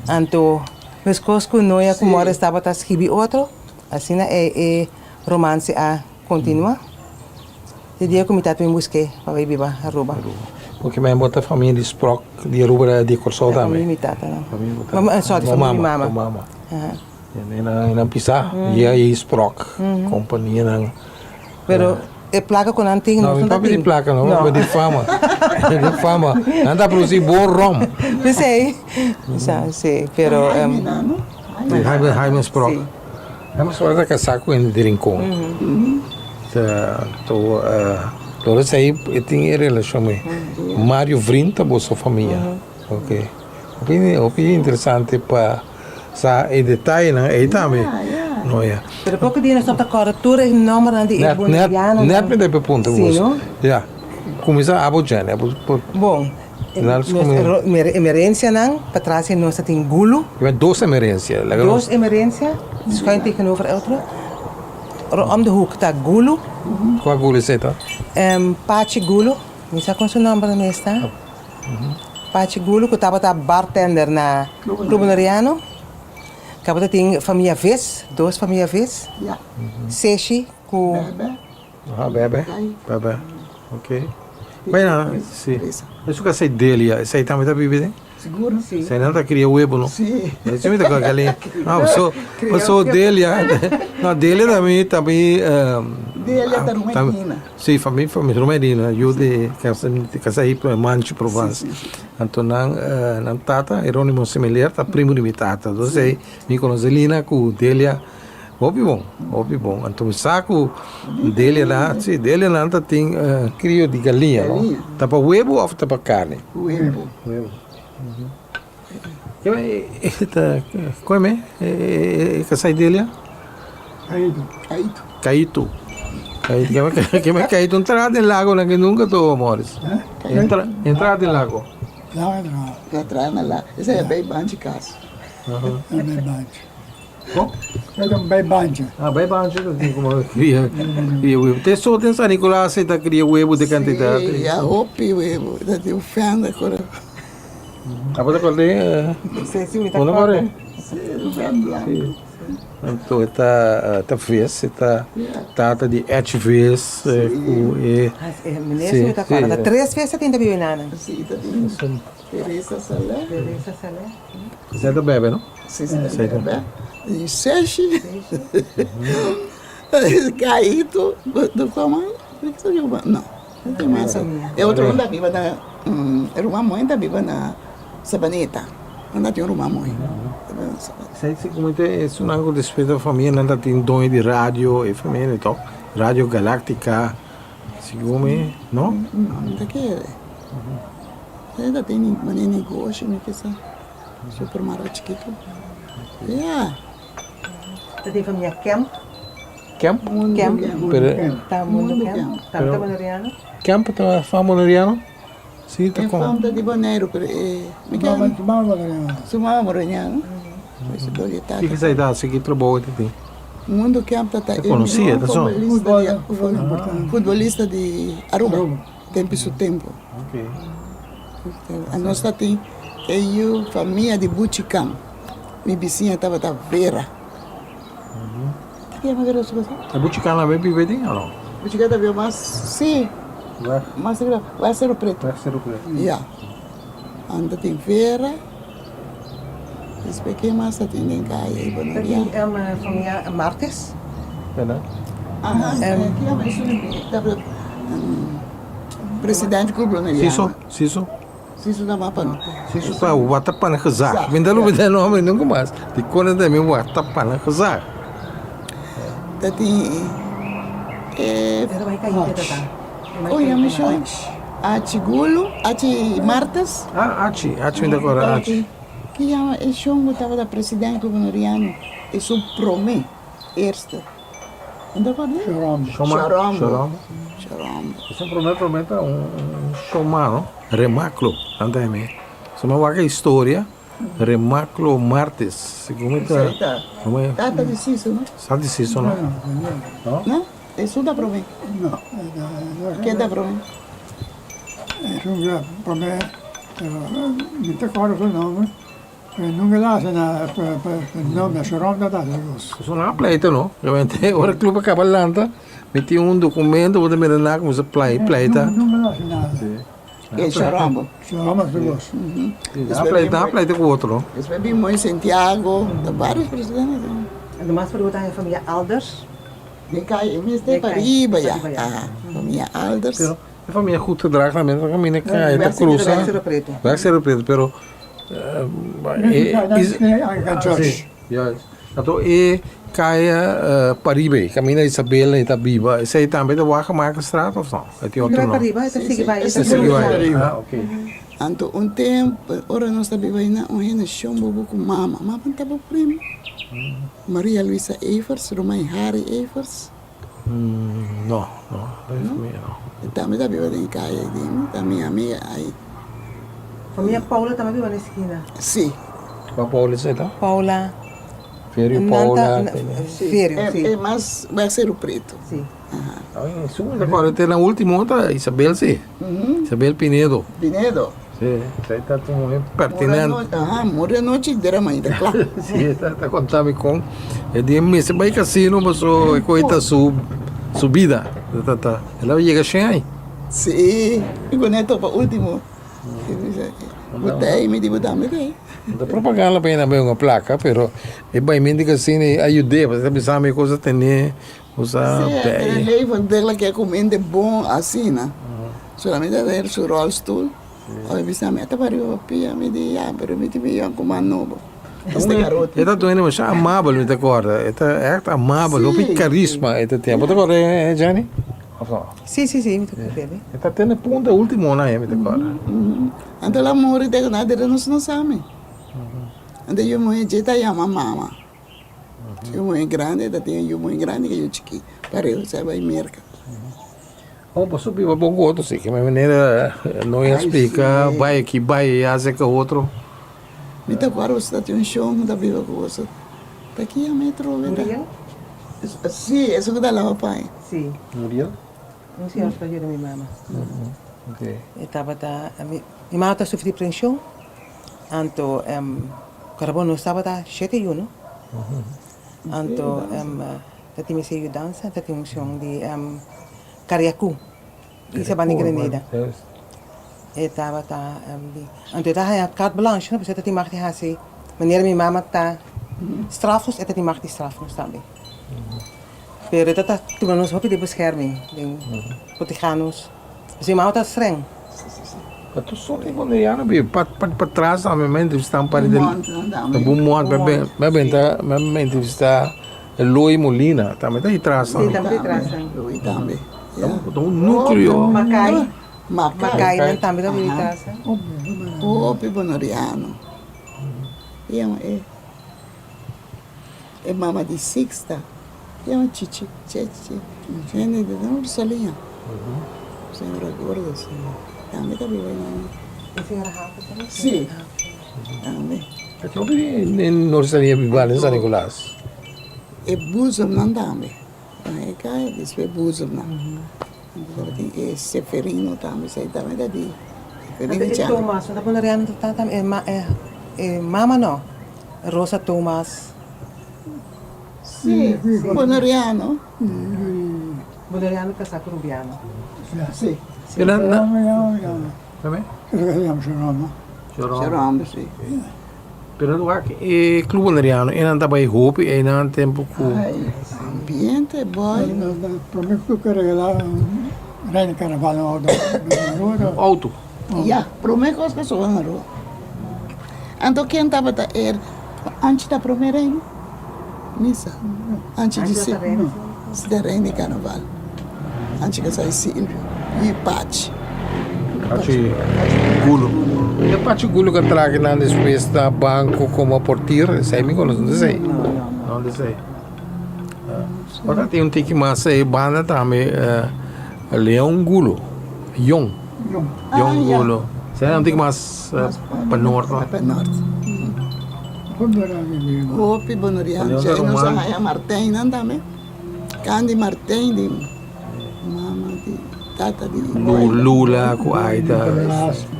Speaker 2: anto meskos ku Noia ku Morris tabata skibi otro, asina e e romanse a kontinuá. Te dia ku mi tata mi busk'é pa bai biba Aruba.
Speaker 1: Porque mi bo ta famia di Sprok di Aruba di Kòrsou tambe.
Speaker 2: Famia di mi tata no. Sorry, famia di mi mama.
Speaker 1: Bo mama. E nan pisa, e Sprok kompanianan.
Speaker 2: Pero e plaka ku nan tin,
Speaker 1: No,
Speaker 2: nos
Speaker 1: mi
Speaker 2: no ta
Speaker 1: papia di
Speaker 2: tin.
Speaker 1: plaka no,
Speaker 2: No.
Speaker 1: papia di fama. Di fama. Nan ta produci bon rom.
Speaker 2: P'esei, sa, si, pero
Speaker 4: Jaime nan, no?
Speaker 1: Si, Jaime, Jaime Sprok.
Speaker 2: Si.
Speaker 1: Jaime Sprok ta kasá ku hende di Rincon. Ta, to, eh, tur esei e tin e relashon mee. Mario Vriend ta boso famia. Ok. Hopi, hopi interesante pa. Sa e detayenan ei tambe. No ya.
Speaker 2: Pero poko dia nos ta kòrda tur e nòmbernan di e bonerianonan.
Speaker 1: Nèt mi ta e punta ku
Speaker 2: Si, no?
Speaker 1: Ya. Kuminsá abo Jenny. Abo por.
Speaker 2: Bon.
Speaker 1: Nos
Speaker 2: emerencianan patras di nos ta tin Gulu.
Speaker 1: Riba dos emerencia.
Speaker 2: Dos emerencia, schuin tegenover otro. Om de hoek ta Gulu.
Speaker 1: Kua Gulu esei ta?
Speaker 2: Pachi Gulu. Mi sa kon su nòmber mes ta. Pachi Gulu ku tabata bartender na Club Boneriano. Tabata tin famia Vis, dos famia Vis. Seshi ku.
Speaker 4: Bebe.
Speaker 1: Aha, Bebe. Bebe. Ok. Bueno, si. Esun ka sei Delia, esei tambe ta bibi den?
Speaker 4: Sigur.
Speaker 2: Si.
Speaker 1: Esei nan ta kria webo no?
Speaker 4: Si.
Speaker 1: Esei mi ta kua galinha. No, paso, paso Delia, no Delia tambe, tambe.
Speaker 4: Delia ta Rumequina.
Speaker 1: Si, famia famia Romerino, yu di casa ahí Manchi Provence. Anto nan nan tata Heronimo Semeleer ta primo di mi tata. Entonces ei mi conoce Lina cu Delia hopi bon, hopi bon. Anto mi sa cu Delia nan, si Delia nan ta tin crio di galiña no. Ta pa webo of ta pa carni?
Speaker 4: Webo.
Speaker 1: Webo. Koe e kasai Delia?
Speaker 5: Caito.
Speaker 4: Caito.
Speaker 1: Caito. Keme Caito entra den lago nan ke nunka toba Morris. Entra entra den lago.
Speaker 5: Lago entra.
Speaker 4: Entra na lago. Esei e bei banchi kas.
Speaker 5: E bei banchi.
Speaker 1: Kon?
Speaker 5: E ta bei banchi.
Speaker 1: Ah bei banchi ta tin komo kria kria webo. Te so den San Nicolas e ta kria webo de kantidat.
Speaker 4: Si ya hopi webo. Ta tin un fènda kore.
Speaker 1: Abo ta kòrda
Speaker 2: Si, si, mi ta
Speaker 1: Bo no
Speaker 2: kòrda.
Speaker 1: kòrda?
Speaker 4: Si, un fèn blanku.
Speaker 1: Anto e ta ta ves, e ta tata di Etch ves ku e.
Speaker 2: Meneer si mi ta kòrda. Ta tres ves ta tin ta bibi nanan.
Speaker 4: Si, ta tin Teresa Saleh.
Speaker 2: Teresa Saleh.
Speaker 1: Esei ta bebe no?
Speaker 4: Si, esei ta bebe. I Seshi. Caito, komo? No. E otro un ta biba na e ruman muhé ta biba na Sabaneta. Nan ta tin un ruman muhé.
Speaker 1: Esei si como ta esunnan cu despues ta famia nan ta tin doño di radio e famia di tok radio Galactica. Segun mi, no?
Speaker 4: No, mi ta kere. E ta tin mane negoshi mi kisa. Supermarket chikitu. Ya.
Speaker 2: Ta tin famia Kemp.
Speaker 1: Kemp?
Speaker 2: Kemp.
Speaker 1: Pero
Speaker 2: Ta Mundo Kemp. Tambe ta Boneriano.
Speaker 1: Kemp ta fam Boneriano? Si, ta
Speaker 4: E
Speaker 1: kon.
Speaker 4: fam ta di Boneiru, pero e mi ke
Speaker 5: Su mama boneriano.
Speaker 4: Su mama boneriano. Pues dor di tata.
Speaker 1: Kiko esei ta hasi? Ki trabou e ta tin?
Speaker 4: Mundo Kemp ta ta
Speaker 1: E
Speaker 4: e
Speaker 1: konosí,
Speaker 4: mihó
Speaker 1: e ta so.
Speaker 4: futbolista di futbolista di Aruba tempu su tempu. Anos ta tin e yu famia di Buchi Kam. Mi bisiña tabata Vera. Ta yama Vera su cosa?
Speaker 1: E Buchi Kam tambe biba ei den o no?
Speaker 4: Buchi Kam ta biba mas, si, mas riba, wèst Seru Pretu.
Speaker 1: Wèst Seru Pretu.
Speaker 4: Ya. Anto ta tin Vera, despues ken mas ta tin den kaya ei bo no
Speaker 2: Ta
Speaker 4: ya.
Speaker 2: tin famia Martes.
Speaker 1: Verdad?
Speaker 4: Aha, ken yama esun tabata presidente ku bo no yama.
Speaker 1: Siso, Siso.
Speaker 4: Siso ta mapa no.
Speaker 1: Siso ta wata pana gezag. Mi ta lubida e nomber nunca mas. Di con e ta mi wata pana gezag.
Speaker 4: Ta tin e Oye mi shon Achi Gulu, Achi Martes.
Speaker 1: Ah Achi, Achi mi ta acorda Achi.
Speaker 4: Ki yama e shon ku tabata presidente gubernoriano esun prome, eerste.
Speaker 5: Shorombo.
Speaker 1: Shorombo.
Speaker 4: Shorombo.
Speaker 1: Esun prome prome ta un shoma no? Remaclo, nan ta heme. So mi a wak e historia, Remaclo Martes, segun mi ta.
Speaker 4: Esei ta tata di Siso no?
Speaker 1: Sa di Siso no?
Speaker 4: No? Esun ta prome?
Speaker 5: No.
Speaker 4: Ken ta prome?
Speaker 5: Esun ta prome, pero mi ta corda su nomber. Nunca ta haci nada pa nombre Shorong ta haci cos.
Speaker 1: Eso no a pleito no. Realmente ora club a caba lanta mi tin un documento bo ta mira na como sa play pleita.
Speaker 5: Nunca ta haci nada.
Speaker 4: E Shorong.
Speaker 5: Shorong haci cos.
Speaker 1: A pleita a pleita cu otro.
Speaker 4: Despues bin Moy Santiago ta varios presidente.
Speaker 2: Ademas por bo ta familia Alders.
Speaker 4: Den calle mester pariba ya. Familia Alders.
Speaker 1: Pero e familia goed gedrag na mester caminda caya ta cruza.
Speaker 2: Weg Cerro Preto.
Speaker 1: Weg Cerro Preto pero Anto e kaya pariba ei, kaminda Isabel ei ta biba, esei tambe ta Wagemakerstraat of no? E tin otro
Speaker 2: Bai
Speaker 1: nomber?
Speaker 2: pariba, e ta sigui bai, e ta
Speaker 1: E sigui bai.
Speaker 2: sigui
Speaker 1: Ah, ok.
Speaker 4: Anto un tempu, ora nos ta biba einan, un hende shon bobo ku mama. Mama ta bo prima. Maria Luisa Evers, ruman Harry Evers.
Speaker 1: No, no, no e famia no.
Speaker 4: E tambe ta biba den kaya ei den, ta mi amiga ai.
Speaker 2: Famia Paula tambe biba na eskina?
Speaker 4: Si.
Speaker 1: Kua Paula esei ta?
Speaker 2: Paula.
Speaker 1: Ferio Paula.
Speaker 2: Ferio, si.
Speaker 4: E mas wèg Seru Pretu.
Speaker 2: Si.
Speaker 1: Su mi ta kòrda te na ultimo ta Isabel si. Isabel Pinedo.
Speaker 4: Pinedo.
Speaker 1: Si, esei ta un muhé pertinente.
Speaker 4: Aha, muri anochi dera mainta kla.
Speaker 1: Si, e ta konta mi kon e dia mester bai kasino paso e koe ta su su bida. Ta ta el a yega shen ai.
Speaker 4: Si, i ku ne topa ultimo. Bo ta ei, mi di bo tambe ta ei.
Speaker 1: No ta propaganda pa hende bai hunga plaka, pero e baimentu di kasino ei a yud'é, pasobra e ta bisa mi e kos a tene. Usa
Speaker 4: Sí,
Speaker 1: pei.
Speaker 4: pero ley van degla ke ku mente bon asina. Solamente a ver su rolstoel. Ora bisa mi ata pariba papia, mi di ya, pero mi tin mi ku man nobo. Este garoti.
Speaker 1: E ta duende masha amabel mi ta korda. E ta echt amabel, hopi karisma e ta tin. Bo ta korda e Jenny? Of no?
Speaker 2: Sí, sí, sí, mi ta korda.
Speaker 1: E ta tene punta ultimo nan mi ta korda.
Speaker 4: Anto el a muri te ku nan dere nos no sa mi. Anto yu muhe dje ta yama mama. Yu muhe grandi ta tin yu muhe grandi ku yu chikí pareu sa bai Merka.
Speaker 1: Oh, boso biba bon ku otro si, ke manera no a splika bai aki bai aya aserka otro.
Speaker 4: Mi ta acuerdo boso ta tin un shon ku ta biba ku boso. Ta ki yama e trobe ta?
Speaker 2: Muriel?
Speaker 4: Si, esun ku ta laba paña.
Speaker 2: Si.
Speaker 1: Muriel?
Speaker 2: Un señor ku ta yuda mi mama. E tabata, mi mama ta sufri di prenshon. Anto Carabon nos tabata shete yu no. Anto ta tin mester yudansa, ta tin un shon di Kariaku, Isabel di Grenada. E tabata di, anto e ta haña carte blanche no, pasobra e ta tin mag di hasi manera mi mama ta straf nos, e ta tin mag di straf nos tambe. Pero e ta ta tuma nos hopi den bescherming, den proteha nos. Pasobra mi mama ta streng.
Speaker 1: Pa tur sorto di boneriano biba pa pa patras tambe mi a entrevista un par di Beaumont mi a benta mi a entrevista Eloy Molina tambe ta di tras
Speaker 2: tambe.
Speaker 4: Eloy tambe.
Speaker 1: Ta un nucleo.
Speaker 2: Macay.
Speaker 4: Macay.
Speaker 2: Macay nan tambe ta bibi tras.
Speaker 4: Hopi bonoriano. Yama e e mama di Sixta. Yama Chichi, Chechi. Hende di un saliña. Señora gordo si. Tambe ta biba einan.
Speaker 2: E señora Hato tambe?
Speaker 4: Si. Tambe.
Speaker 1: E hopi den Norte Saliña biba den San Nicolas.
Speaker 4: E buzumnan tambe. Na e kaya despues buzumnan. Tabatin e Seferino tambe, esei tambe ta di Seferino
Speaker 2: E
Speaker 4: Chan.
Speaker 2: Thomas, no ta pone real ta tambe e ma e e mama no, Rosa Thomas.
Speaker 4: Si, boneriano.
Speaker 2: Boneriano kasá ku Rubiano.
Speaker 4: Si.
Speaker 1: Pero na
Speaker 4: Sharon, si.
Speaker 1: Pero wak e Club Boneriano einan ta bai hopi einan tempo ku.
Speaker 4: Ay, ambiente boy.
Speaker 5: Prome ku ke regalá Reina Carnaval un auto.
Speaker 1: Un auto?
Speaker 4: Ya, prome kos ku soba na rua. Anto ken tabata er anchi ta prome reina? Misa. Anchi di si ta reina di carnaval. Anchi ka sai Silvio i Pachi.
Speaker 1: Pachi Gulo. E Pachi Gulo ka traha nan despues na banco como portier, esei mi conoce, no ta esei? No ta esei. Ora tin un tiki mas e banda tambe Leon Gulo, Yon, Yon Gulo. Esei un tiki mas pa nort.
Speaker 4: Pa nort. Hopi bonoriano. Nos a haya Martijn nan tambe. Candy Martijn di mama di tata di
Speaker 1: Boy. Lula ku Aida.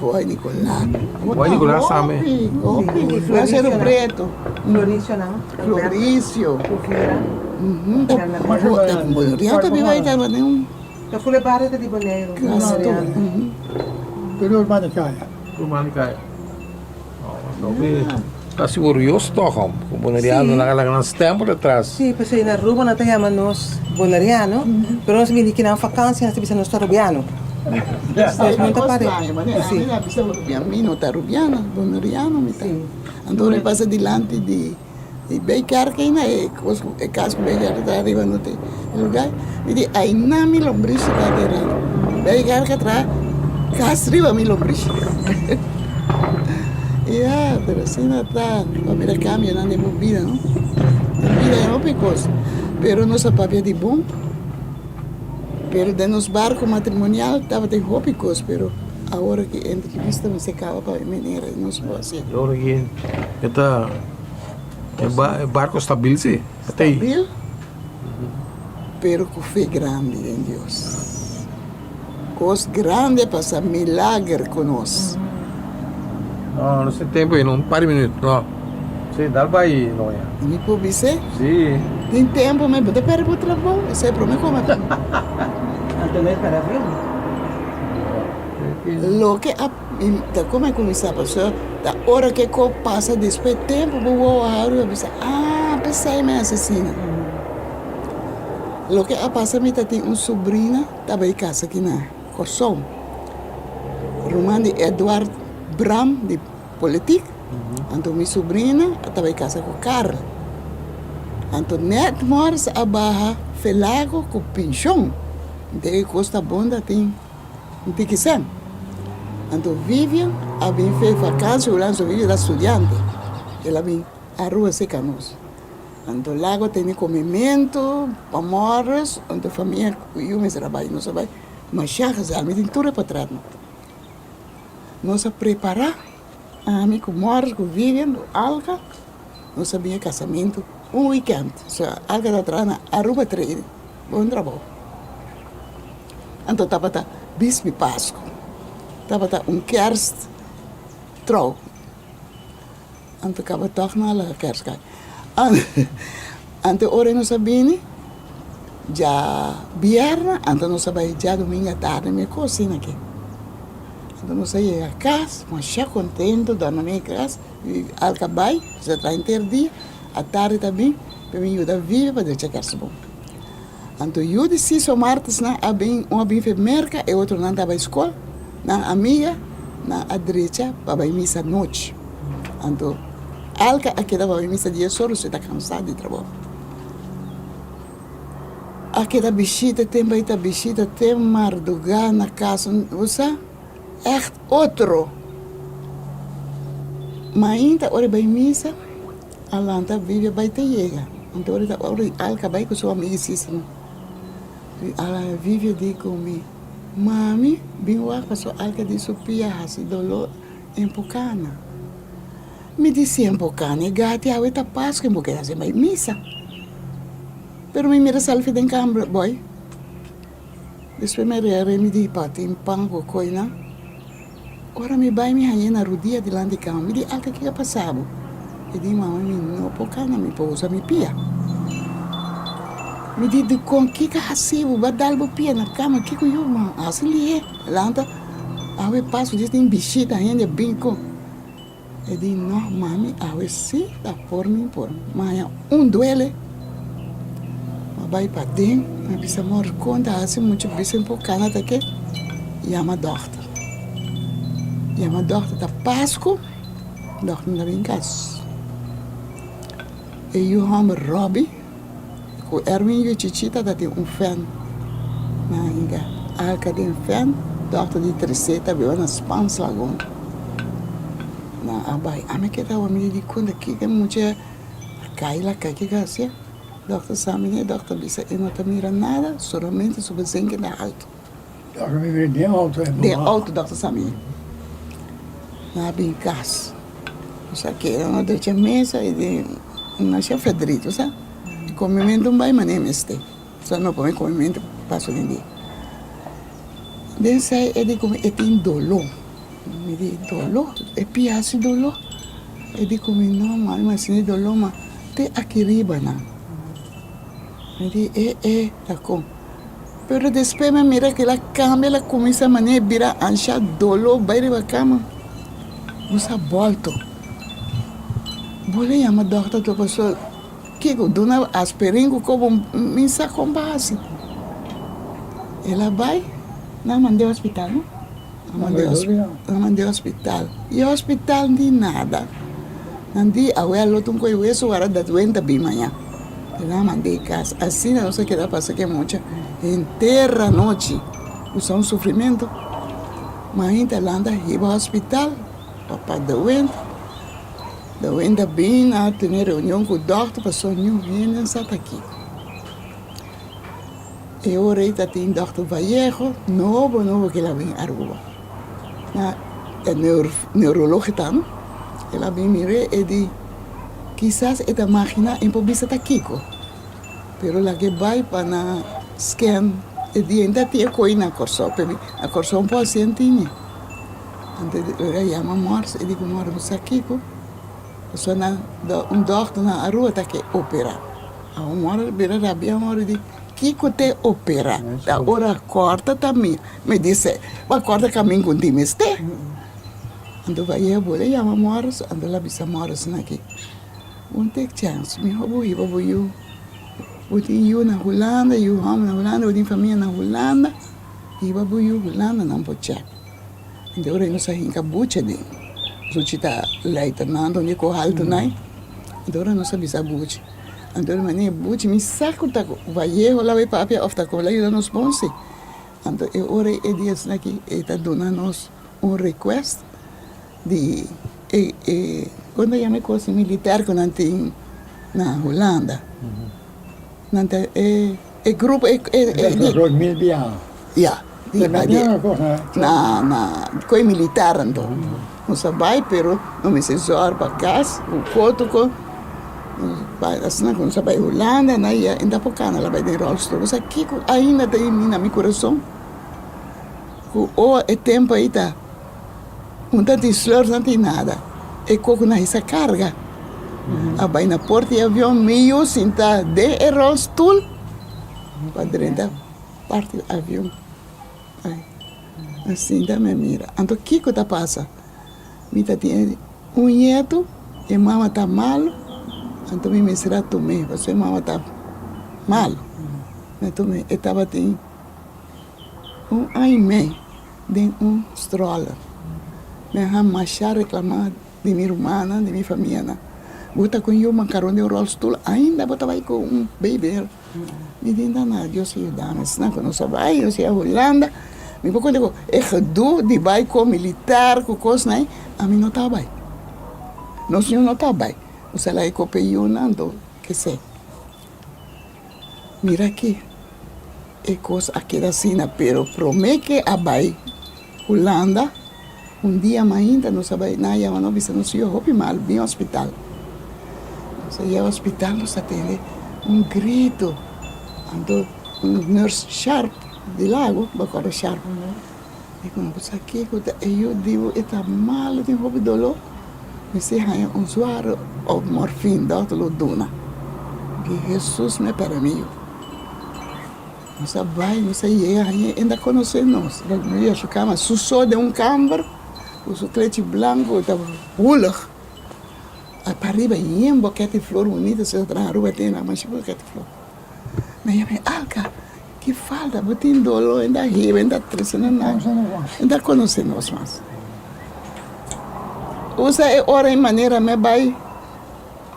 Speaker 4: Boy Nicolas.
Speaker 1: Boy Nicolas tambe.
Speaker 4: Hopi, hopi. Floricio Preto.
Speaker 2: Floricio nan.
Speaker 4: Floricio.
Speaker 2: Kufira.
Speaker 4: Bonoriano ta biba ahí tabatin un.
Speaker 2: Ta ful e barrio ta di Boneiru.
Speaker 4: Gasto.
Speaker 5: Tur ruman di kaya.
Speaker 1: Ruman di kaya. Casi orguyoso toch om, cu Boneriano nan a laga nan stempel atras.
Speaker 2: Sí, p'esei na Aruba nan ta yama nos Boneriano, pero nos bini kinan vakantie nan ta bisa nos ta Rubiano. Nos no ta pare.
Speaker 4: Sí. Mi ta bisa Rubiano, mi no ta Rubiano, Boneriano mi ta. Anto ora mi pasa dilanti di di Bijkerk ei na e kos e kas ku Bijkerk ta ariba no te e lugar, mi di ainan mi lombrishi ta dera. Bijkerk a traha kas riba mi lombrishi. Ya, pero asina ta, pa mira kambionan den bo bida no. Den bida e hopi kos, pero nos a papia di bon, pero den nos barko matrimonial tabatin hopi kos, pero. Awor ki entrevista mester kaba pa e manera di nos por hasi.
Speaker 1: Awor ki e ta e barco stabil si.
Speaker 4: Stabil pero ku fe grandi den Dios. Kos grandi a pasa milager ku nos.
Speaker 1: No, no tin tempo ainda, un par di minuut no. Si, dal bai Noña.
Speaker 4: Mi por bis'é?
Speaker 1: Si.
Speaker 4: Tin tempo mi bo ta perde bo trabou, esei prome ku mi.
Speaker 2: Anto no espera bien.
Speaker 4: Loke a mi ta come cuminsa pasobra ta ora ke ko pasa despues tempo bo wowo a habri bo bisa ah pesey mi asesina. Loke a pasa mi ta tin un sobrina ta bay casa aki na Corsou ruman di Edward Bram di politiek anto mi sobrina a ta bay casa cu Karl anto net mors a baha felago cu pension e cos ta bon ta tin. Un tiki sèn. Anto Vivian a bin fe vakansi Hulanda, so Vivian ta studiante. El a bin Aruba seka nos. Anto lago tene komementu pa mòres, anto famia ku yu mester a bai. Nos a bai masha gezellig, mi tin tur e potretnan. Nos a prepará, ami ku Morris, ku Vivian, ku Alka, nos a bin e kasamentu un wikènt. So Alka ta traha na Aruba Trading, bon trabou. Anto tabata bisbi Pasku, tabata un kerst trou. Anto kaba tòg nan a laga kerst kai. Anto ora nos a bini djabièrnè, anto nos a bai djadumingu atardi mi a kosina aki. Anto nos a yega kas masha kontento, dòrna mi kas, alka bai, nos a traha henter dia, atardi ta bin pa mi yuda Vivi pa drecha kerst bon. Anto yu di Siso Martesnan a bin, un a bin fe Merka, e otronan ta bai skol, nan amiga nan a drecha pa bai misa nochi. Anto Alka a keda pa bai misa dia solo, su ta kansa di trabou. A keda bishita tempo ei ta bishita te mardugá na kas bo sa ègt otro. Mainta ora e bai misa a lanta Vivian bai te yega anto ora ta ora Alka bai ku su amigisisima Vivian di ku mi mami bin wak pasobra Alka di su pia hasi doló en por kana. Mi di si en por kana e gati awe ta Pasku en por keda sin bai misa. Pero mi mira selfie den camber boy. Despues mi rea mi di pa tin pan cu coinan. Ora mi bay mi hañ'e na rudia dilanti cama. Mi di Alka kiko a pasa bo? E di mama mi no por cana mi por usa mi pia. Mi di dicon kiko a haci bo? Bo a dal bo pia na cama kiko yu ma haci lihe lanta awe paso djis tin bishita hende bin con. E di, No, mami, awe sí ta por mi por maña un duele. Mi a bai paden, mi a bisa, Amor, kon ta hasi muchu bisa un poco kana ta ke? Yama dòkter. Yama dòkter ta Pasku, dòkter no ta bin kas. E yu hòmber Robbie ku Erwin yu Chichita ta tin un fèn na hinka alka den fèn dòkter di tresé ta biba na Spans Lagoon nan a bai ami keda awa mi di kunda kiko e mucha a kai la kai kiko a hasié dòkter sa mi dòkter bisa e no ta mira nada solamente su besenke ta alto. Den auto dòkter sa mi nan a bin kas nos a keda nos drecha mesa i di masha ferdrit bo sa e komementu un bai manera mester sa no pone komementu paso den dia den esei e di ku mi e tin doló mi di doló e pia hasi doló e di ku mi no mami mi a sinti doló ma te aki riba nan mi di e e ta kon. Pero despues mi a mira ku el a kambia, el a kuminsá manera bira ansha, doló, bai riba kama. Nos a bòlto. Bo lo yama dòkter tur pasobra kiko duna aspirin ku kobo mi sa kon pa hasi. El a bai, nan a mand'é hospital no. Nan a mand'é hospital. I hospital ni nada. Nan di awe a lotu un koe weso wara dat wenta bin maña. Nan a mand'é kas. Asina nos a keda pasa ku e mucha henter anochi. Usa un sufrimentu. Mainta lanta hiba hospital pa de wenta. De wenta bin nan a tene reunion ku dòkter pasobra niun hende no sa ta kiko. E ora ei ta tin dòkter Vallejo nobo nobo ku el a bin Aruba. Na e neurologo ta no. El a bin mir'é e di kisas e ta maginá e por bisa ta kiko pero lag'é bai pa na scan e di ainda tin e koi na Kòrsou p'e na Kòrsou un por hasi entini. Anto el a yama Mors e di ku Mors bo sa kiko pasobra na un dòkter na Aruba ta ke operá. Awor Mors a bira rabia Mors di kiko t'e operá ta ora kòrta ta mi. Mi dise, Bo a kòrda kamin ku di mester? Anto Vaye bole yama Morris, anto el a bisa Morris naki, Bo take chèns, mihó bo hiba bo yu. Bo tin yu na Hulanda, yu hòmber na Hulanda, bo tin famia na Hulanda, hiba bo yu Hulanda, nan por chèk. Anto ora nos a hinka bucha den, Zuchi ta luitenant, un di ku haltu nai, anto ora nos a bisa buchi. Anto el manera, Buchi, mi sa ku ta Vallejo la bai papia òf ta ku la yuda nos bon si. Anto e ora ei e di esaki e ta duna nos un request di e e kon ta yama e kos militar ku nan tin na Hulanda. Nan ta e e grupo e e ya di na na ku e militar anto. Nos a bai pero no mester zòrg pa kas ku foto ku asina ku nos a bai Hulanda na ya e ta por kana la bai den ròlstoel. Bo sa kiko ainda ta yindi na mi kurason? Ku ora e tempu ei ta un ta tin slòr no tin nada e koko na hisa karga a bai na porta di avion mi yu sinta den e ròlstoel pa drenta parti di avion. Ai, asinta mi a mira. Anto kiko ta pasa? Mi ta tin un ñetu, e mama ta malu, anto mi mester a tum'é, pasobra e mama ta malu. Mi a tum'é, e tabatin un aña i mei den un stroller. Mi a haña masha reklamá di mi rumannan, di mi famianan, Bo ta ku un yu makaron den un ròlstul, ainda bo ta bai ku un baby? Mi di na na Dios a yuda mi asina ku nos a bai nos a yega Hulanda mi por konta ku e gedoe di bai ku militar ku kosnan ei ami no ta bai nos no ta bai nos a laga e kope yunan anto kesei mira aki e kos a keda asina pero prome ke a bai Hulanda un dia mainta nos a bai nan a yama nos bisa nos yu hopi mal bin hospital nos a yega hospital nos a tende un grito anto un nurse sharp di lago bo acorda sharp di ku bo sa kiko ta e yu di bo e ta malo tin hopi dolo mester haña un zware of morfin dokter lo duna di hesus mi a perde mi yu. Nos a bai, nos a yega haña e ta konosé nos. Nos yega su kama, su so den un kamber ku su klechi blanku ta hulig. A pariba yen boket di flor bunita si ta traha Aruba tin nan masha boket di flor. Mi a yama e, Alka, ki falta? Bo tin doló? E ta hiba, e ta trese nan nan. E ta konosé nos mas. Usa e ora i manera mi a bai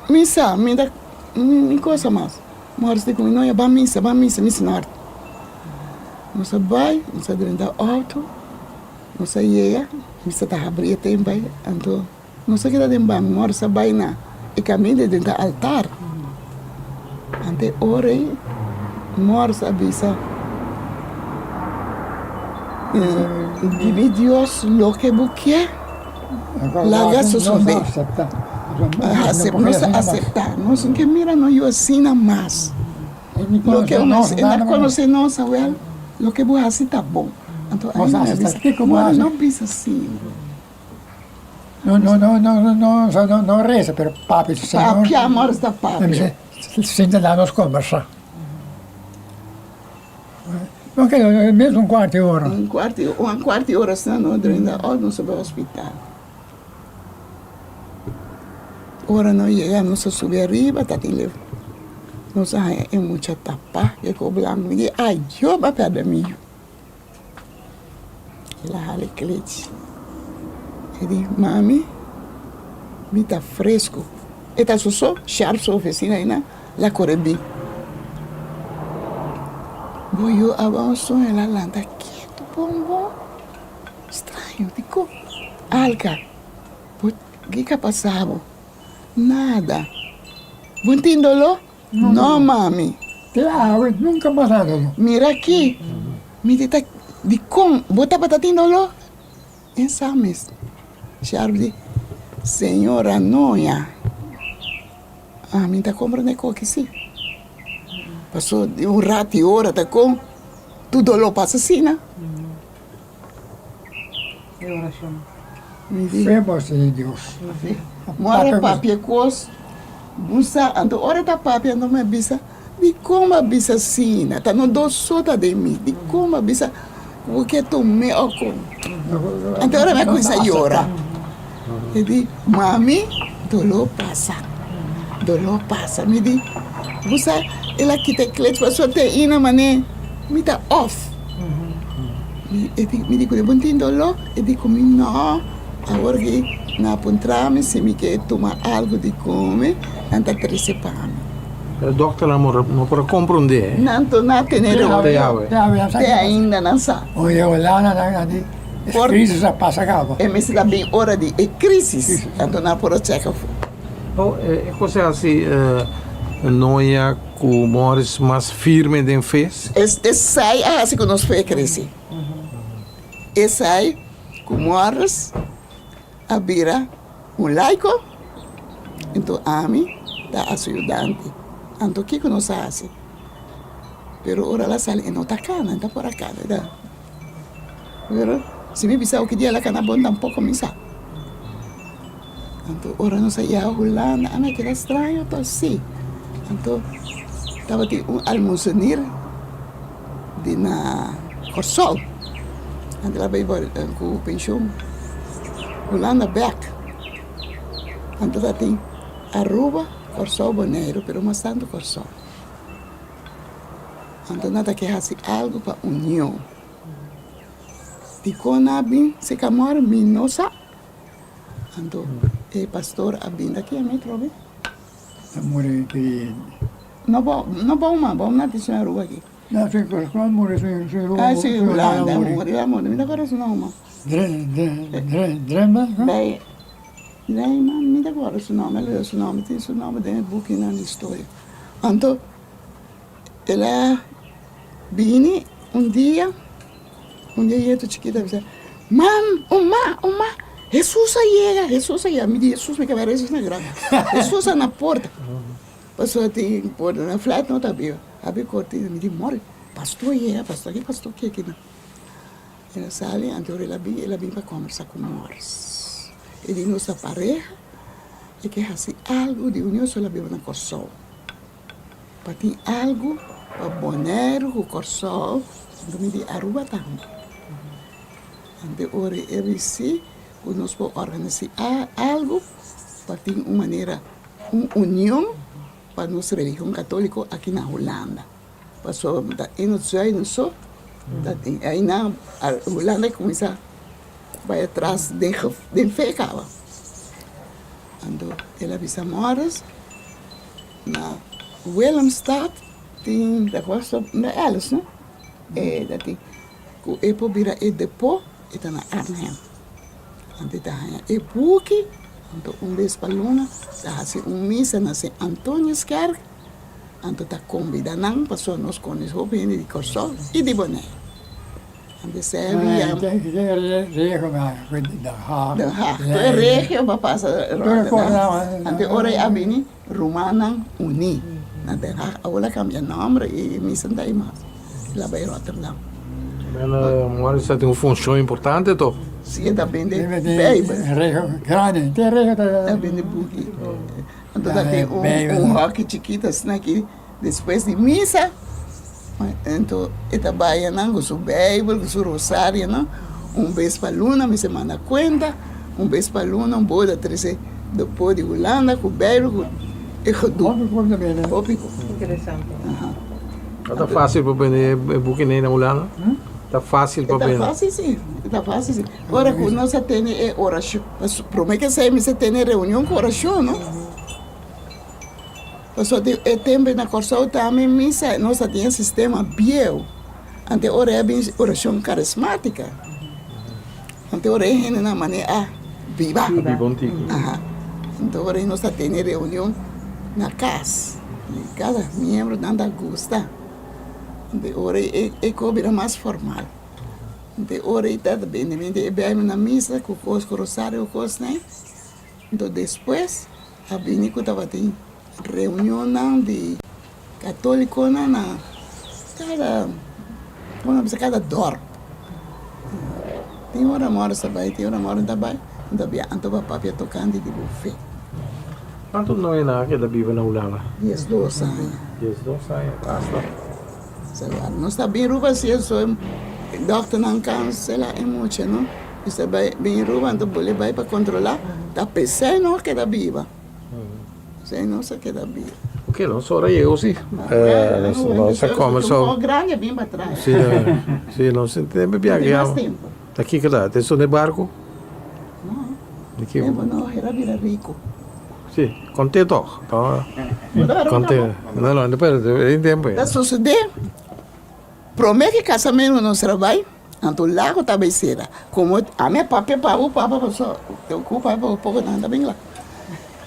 Speaker 4: misa, mi ta mi cosa mas. Morris di ku mi, No, ya ban misa, ban misa, misa nort. Nos a bai, nos a drenta auto, nos a yega, misa ta habri e tempo ei, anto nos a keda den ban, Morris a bai na e kaminda di drenta altar. Anto e ora ei Morris a bisa, Di mi Dios loke bo ke, laga sosodé. Nos a aseptá. Nos no ke mira nos yu asina mas. Loke nos, e na konosé nos awel, loke bo hasi ta bon. Anto ai mi a bisa, Mora no bisa asina.
Speaker 5: No, no, no, no, no, no reza, pero papia di Señor.
Speaker 4: Papia, mora sta papia.
Speaker 5: Sinta na nos kombersá. No ke mes un kuarto di ora.
Speaker 4: Un kuarto, un kuarto di ora asina no drenta òf nos a bai hospital. Ora nos yega nos a subi ariba ta tin lef nos a haña e mucha tapá ke ko blanku mi di ayo bo a pèrdè mi yu el a hala e klechi e di mami mi ta fresku e ta su so sharp su ofisina einan la kore bin bo yu a bai un soño el a lanta ketu bon bon. Straño, dikon? Alka, bo kiko a pasa bo? Nada. Bo no tin doló? No, mami.
Speaker 5: Te awe nunka mas a doló.
Speaker 4: Mira aki, mi di ta, dikon bo tabata tin doló? E sa mes. Sharp di, Señora Noña, ami ta komprende koki si. Paso di un rato i ora ta kon tur doló pasa asina.
Speaker 2: E oracion.
Speaker 5: Fe mostra di Dios.
Speaker 4: Mora papia cos bo sa anto ora ta papia anto mi a bisa dicon bo a bisa asina ta no dos so ta den mi dicon bo a bisa cu bo ke tome o con anto ora mi a cuminsa yora e di mami dolor pasa dolor pasa mi di bo sa el a kita e klech pasobra te aina mane mi ta off. E di, mi di ku bo tin doló? E di ku mi no. Awor ki nan a puntra mi si mi ke tuma algu di kome, nan ta trese pa mi.
Speaker 1: Pero dòkternan no por a komprondé.
Speaker 4: Nan to na tene doló. Te ainda nan sa.
Speaker 5: Oye, Holanda nan di e krisis a pasa kaba.
Speaker 4: E mester ta bin ora di e krisis, anto nan por a chèk afó.
Speaker 1: Oh, e kos a hasi Noia Ku Morris mas firme den fe.
Speaker 4: Esei a hasi ku nos fe krese. Esei ku Morris a bira un laiko, anto ami ta ayudante. Anto kiko nos a hasi? Pero ora el a sali e no ta kana, e ta por a kana. Pero si mi bisa oki dia el a kana bon tampoko mi sa. Anto ora nos a yega Hulanda a mi a keda straño to si. Anto tabatin un almosenir di na Kòrsou. Anto el a bai ku penshun Hulanda bèk. Anto tabatin Aruba, Kòrsou, Boneiru pero mas tantu Kòrsou. Anto nan ta ke hasi algu pa union. Dikon nan a bin seka mòri mi no sa. Anto e pastor a bin aki a mi atrobe.
Speaker 5: A muri ki.
Speaker 4: No bo no Bouman, Bouman a tin Aruba aki.
Speaker 5: No, si ku a muri si si
Speaker 4: Ah, si Hulanda a muri, a muri, mi ta kòrda su nòmber.
Speaker 5: Dre dre dre Dremba?
Speaker 4: Bij Dreiman, mi ta kòrda su nòmber, mi a lubida su nòmber, tin su nòmber den e bukinan di historia. Anto el a bini un dia, un dia yetu chikito a bisa, Mam, o ma, o ma, Hesus a yega, Hesus a yega. Mi di, Hesus, mi kaba resa na grandi. Hesus a na porta. Pasobra tin porta na flat no ta biba. Abi kortina, mi di, More, pastor a yega, pastor aki, pastor ki aki nan. El a sali, anto ora el a bin, el a bin pa kombersa ku Morris. E di, Nos ta pareha, e ke hasi algu di union, so el a biba na Kòrsou. Pa tin algu pa Boneiru ku Kòrsou, anto mi di Aruba tambe. Anto ora e bisi ku nos por organisá algu pa tin un manera, un union pa nos religion katóliko aki na Hulanda. Pasobra ta in het zuiden so ta tin, einan Hulanda a kuminsá bai atras den fe kaba. Anto el a bisa Morris. Na Willemstad tin ta kosto na Ellis no e ta tin ku e por bira e depo e ta na Arnhem anto e ta haña e buki anto un bes pa luna ta hasi un misa na Sint Antoniuskerk anto ta kombida nan pasobra nos konos hopi hende di Kòrsou i di Boneiru. Den Haag. Tur e regio pa pasa Rotterdam. Anto e ora ei a bini rumannan uní na Den Haag. Awor a kambia nòmber i mi senta ei mas. El a bai Rotterdam.
Speaker 1: Bueno, Morris ta tin un funshon importante toch?
Speaker 4: Si, e ta bende Bijbel. Ta bende buki. Anto ta tin un hòki chikito asina aki. Despues di misa, anto e ta bai anan ku su Beibel, ku su rosarionan. Un bes pa luna mi se manda kuenta, un bes pa luna un boda trese dopó di Hulanda ku Beibel ku e gedoe. Hopi kos.
Speaker 1: No ta fásil pa bende e bukinan na Hulanda? Ta fásil pa bende?
Speaker 4: E ta fásil si, e ta fásil si. Ora ku nos a tene e orashon, promé ke esei mi sa tene reunion ku orashon no. Pasobra di e tempu na Kòrsou tambe misa nos a tin e sistema bieu. Ante ora e a bin orashon karismátika. Ante ora e hendenan manera a biba.
Speaker 1: A biba un tiki.
Speaker 4: Aha. Ante ora nos a tene reunion na kas. I kada miembronan ta gusta. Ante ora e kos bira mas formal. Ante ora e ta bini bini e bèibel na misa ku kos ku rosario ku kosnan. Anto despues a bini ku tabatin reunionnan di katólikonan na kada, komo nan bisa, kada dòrp. Tin ora mòrò sa bai, tin ora mòrò no ta bai, anto a bia anto pa papia tokante di bo fe.
Speaker 1: Kuantu noe nan a keda biba na Hulanda?
Speaker 4: 12 aña.
Speaker 1: 12 aña, basta.
Speaker 4: Nos ta bin Ruba si eso dòkternan kansela e mucha no. Mester bai bin Ruba anto bole bai pa kontrolá ta p'esei nos a keda biba. P'esei nos a keda biba.
Speaker 1: Ok, nos ora yego si. Nos a kòmbersá.
Speaker 4: Un poko grandi a bin pa tras.
Speaker 1: Si, si, nos tin tempu biaha
Speaker 4: Tin mas tempu.
Speaker 1: Ta kiko ta? Ta esun e barku?
Speaker 4: No. Tempu no, era bira riku.
Speaker 1: Si, kont'é tòg. Kont'é. No, no, tin tempu.
Speaker 4: Ta sosodé promé ke kasamentu nos a bai. Anto lago ta bay sera. Como ami a papia pa bo papa paso te ocupa pa bo poco nan ta bin la.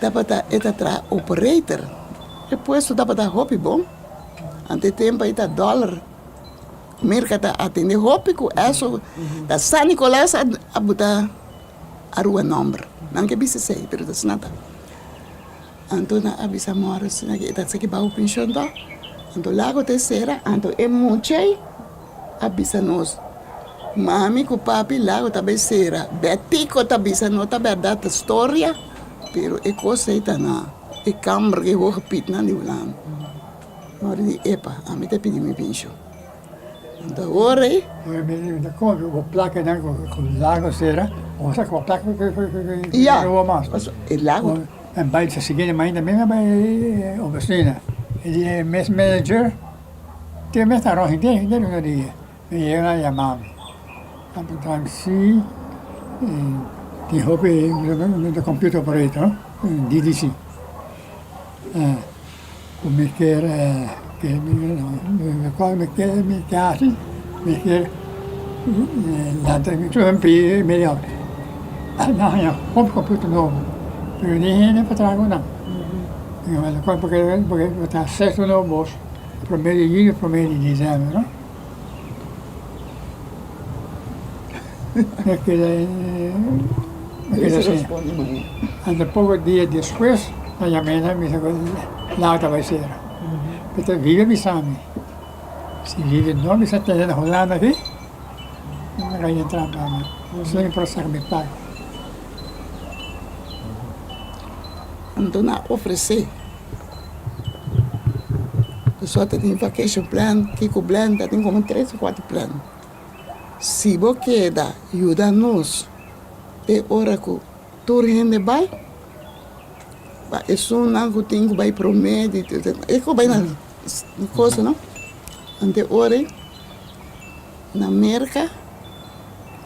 Speaker 4: Tabata e ta traha operator. E puesto tabata hopi bon. Anto e tempo ahi ta dollar. Merca ta atende hopi cu eso. Ta San Nicolas a buta Aruba nomber. Nan ke bisa esey pero ta asina ta. Anto nan a bisa Morris e ta saki baho pension to. Anto lago ta e sera anto e mucha ey. A bisa nos, Mami ku papi lago ta bai sera. Betico ta bisa no ta bèrdat ta storia, pero e kos ei ta na e kamber ku e hoge pietnan di Hulanda. Mori di epa, ami ta pidi mi penshon. Anto awor ei. Ya, pasobra e lago.
Speaker 5: Te mes ta rohi den henter un dia mi yega nan yama mi. Nan puntra mi si tin hopi mi ta computer operator no DDC. Ku mi kier mi kier mi ke hasi mi kier lanta mi pidi mi nan haña hopi computer nobo pero ni hende pa traha ku nan porque bo ta sexto nobo bos prome di juni prome di december no mi keda mi keda asina anto poko dia despues nan yama mi bisa ku laga ta bai sera mi ta vive bisa mi si vive no bisa tene na Hulanda aki mi ka entra pa mi si mi por saka mi plaka.
Speaker 4: Anto nan a ofrece Pasobra ta tin vacation plan, kiko plan, ta tin como tres o cuatro plan. Si bo keda yuda nos te ora cu tur hende bay, pa esunnan cu tin cu bay prome di e cu bay na cosa no, ante e ora ey na Merca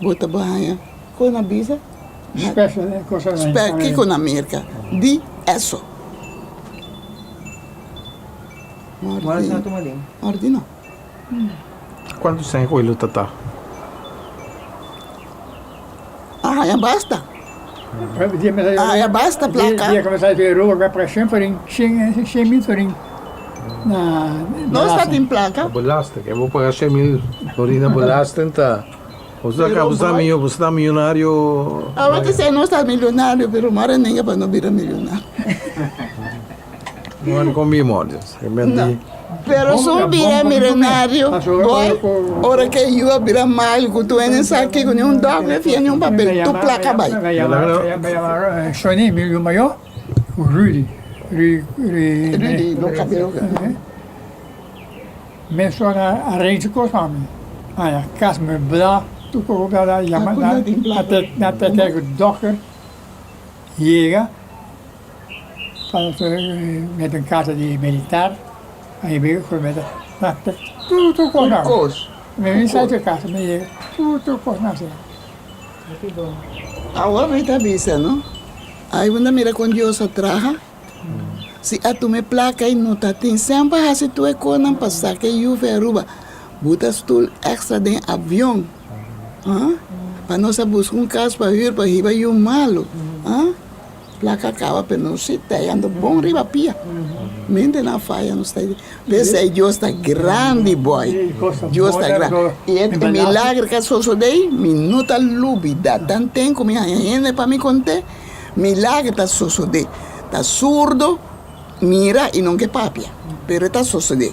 Speaker 4: bo ta bo haña con a bisa kiko na Merca di eso. Mordi no.
Speaker 1: Cuantu sèn cu e lo ta ta?
Speaker 4: A haña basta. A haña basta placa. Nos ta tin placa.
Speaker 1: Belasting. E bo paga 100.000 florin na belasting ta. Bo ta bo ta bo ta millonario.
Speaker 4: Awe ta sey nos ta millonario pero mara nenga pa no bira millonario.
Speaker 1: No an con mi mordi.
Speaker 4: No. Pero sun bira millonario boy ora ke yu a bira mal ku tu ene sa kiko ni un dòk ni fia ni un papel tur plaka bai.
Speaker 5: Sonny mi yu mayor ku Rudy.
Speaker 4: Rudy no kabelo.
Speaker 5: Mesora a arrange kos pa mi. Haña kas meublá tur kos ku a yama na te ku dòkter yega pa mete un kasa di militar tur tur kos mi bin sai di kasa mi yega tur tur kos nan hasi.
Speaker 4: Awor mi ta bisa no ai bo ta mira kon Dios a traha. Si a tuma e plaka y no ta tin semper haci tur e cosnan pa saca e yu fe Aruba. Buta stoel extra den avion pa nos a busca un cas pa huur pa hiba yu malo. Plaka caba pero nos si ta yendo bon riba pia. Mente nan faya nos ta Pesey Dios ta grandi boy. Dios ta grandi. Y e milagro que a sosode mi no ta lubida. Tanten cu mi haña hende pa mi conte. Milager ta sosodé. Ta surdo mira i no ke papia, pero e ta sosodé.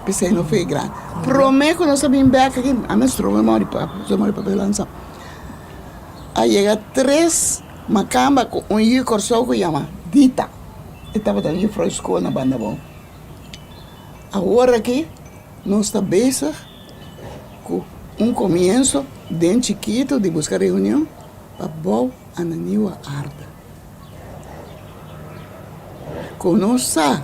Speaker 4: P'esei no fe grandi. Promé ku nos a bin bèk aki, ami a stroba mori papa, so mori papa lansa. A yega tres makamba ku un yu Kòrsou ku yama Dita. E tabata yùfrou skol na Bandabou. Awor aki nos ta bezig ku un komienso den chikitu di buska reunion pa bou. Ananiwa arda. Ku nos sa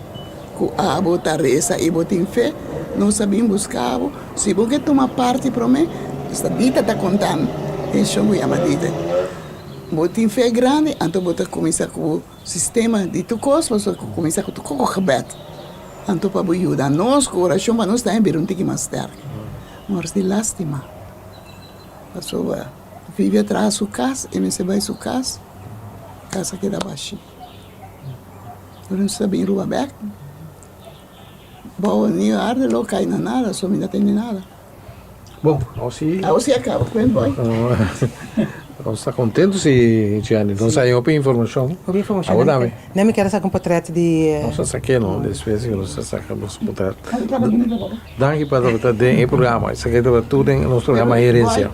Speaker 4: ku abo ta resa i bo tin fe, nos a bin buska bo. Si bo ke tuma parti promé, esta Dita ta konta mi, e shon ku yama Dita, bo tin fe grandi, anto bo ta kuminsá ku bo sistema di tur kos, pasobra ku kuminsá ku tur koko gebed. Anto pa bo yuda nos ku orashon pa nos tambe bira un tiki mas sterk. Mors di lastima, pasobra. Vivi a traha su cas, e mester bay su cas, cas a keda bashi. Ora nos ta bin ruba bek, bao ni arde lo cay na nada, so mi no tende nada.
Speaker 1: Bon, awo si.
Speaker 4: Awo si a caba cu e boy.
Speaker 1: Nos ta contento si, Gianni. Nos a haña hopi informacion.
Speaker 2: Hopi informacion.
Speaker 1: Awo tambe.
Speaker 2: Nan mi kier a saca un potret di.
Speaker 1: Nos a saqué no, despues nos a saca nos potret. Danki pa tabata den e programa. Esaki tabata tur den nos programa Herencia.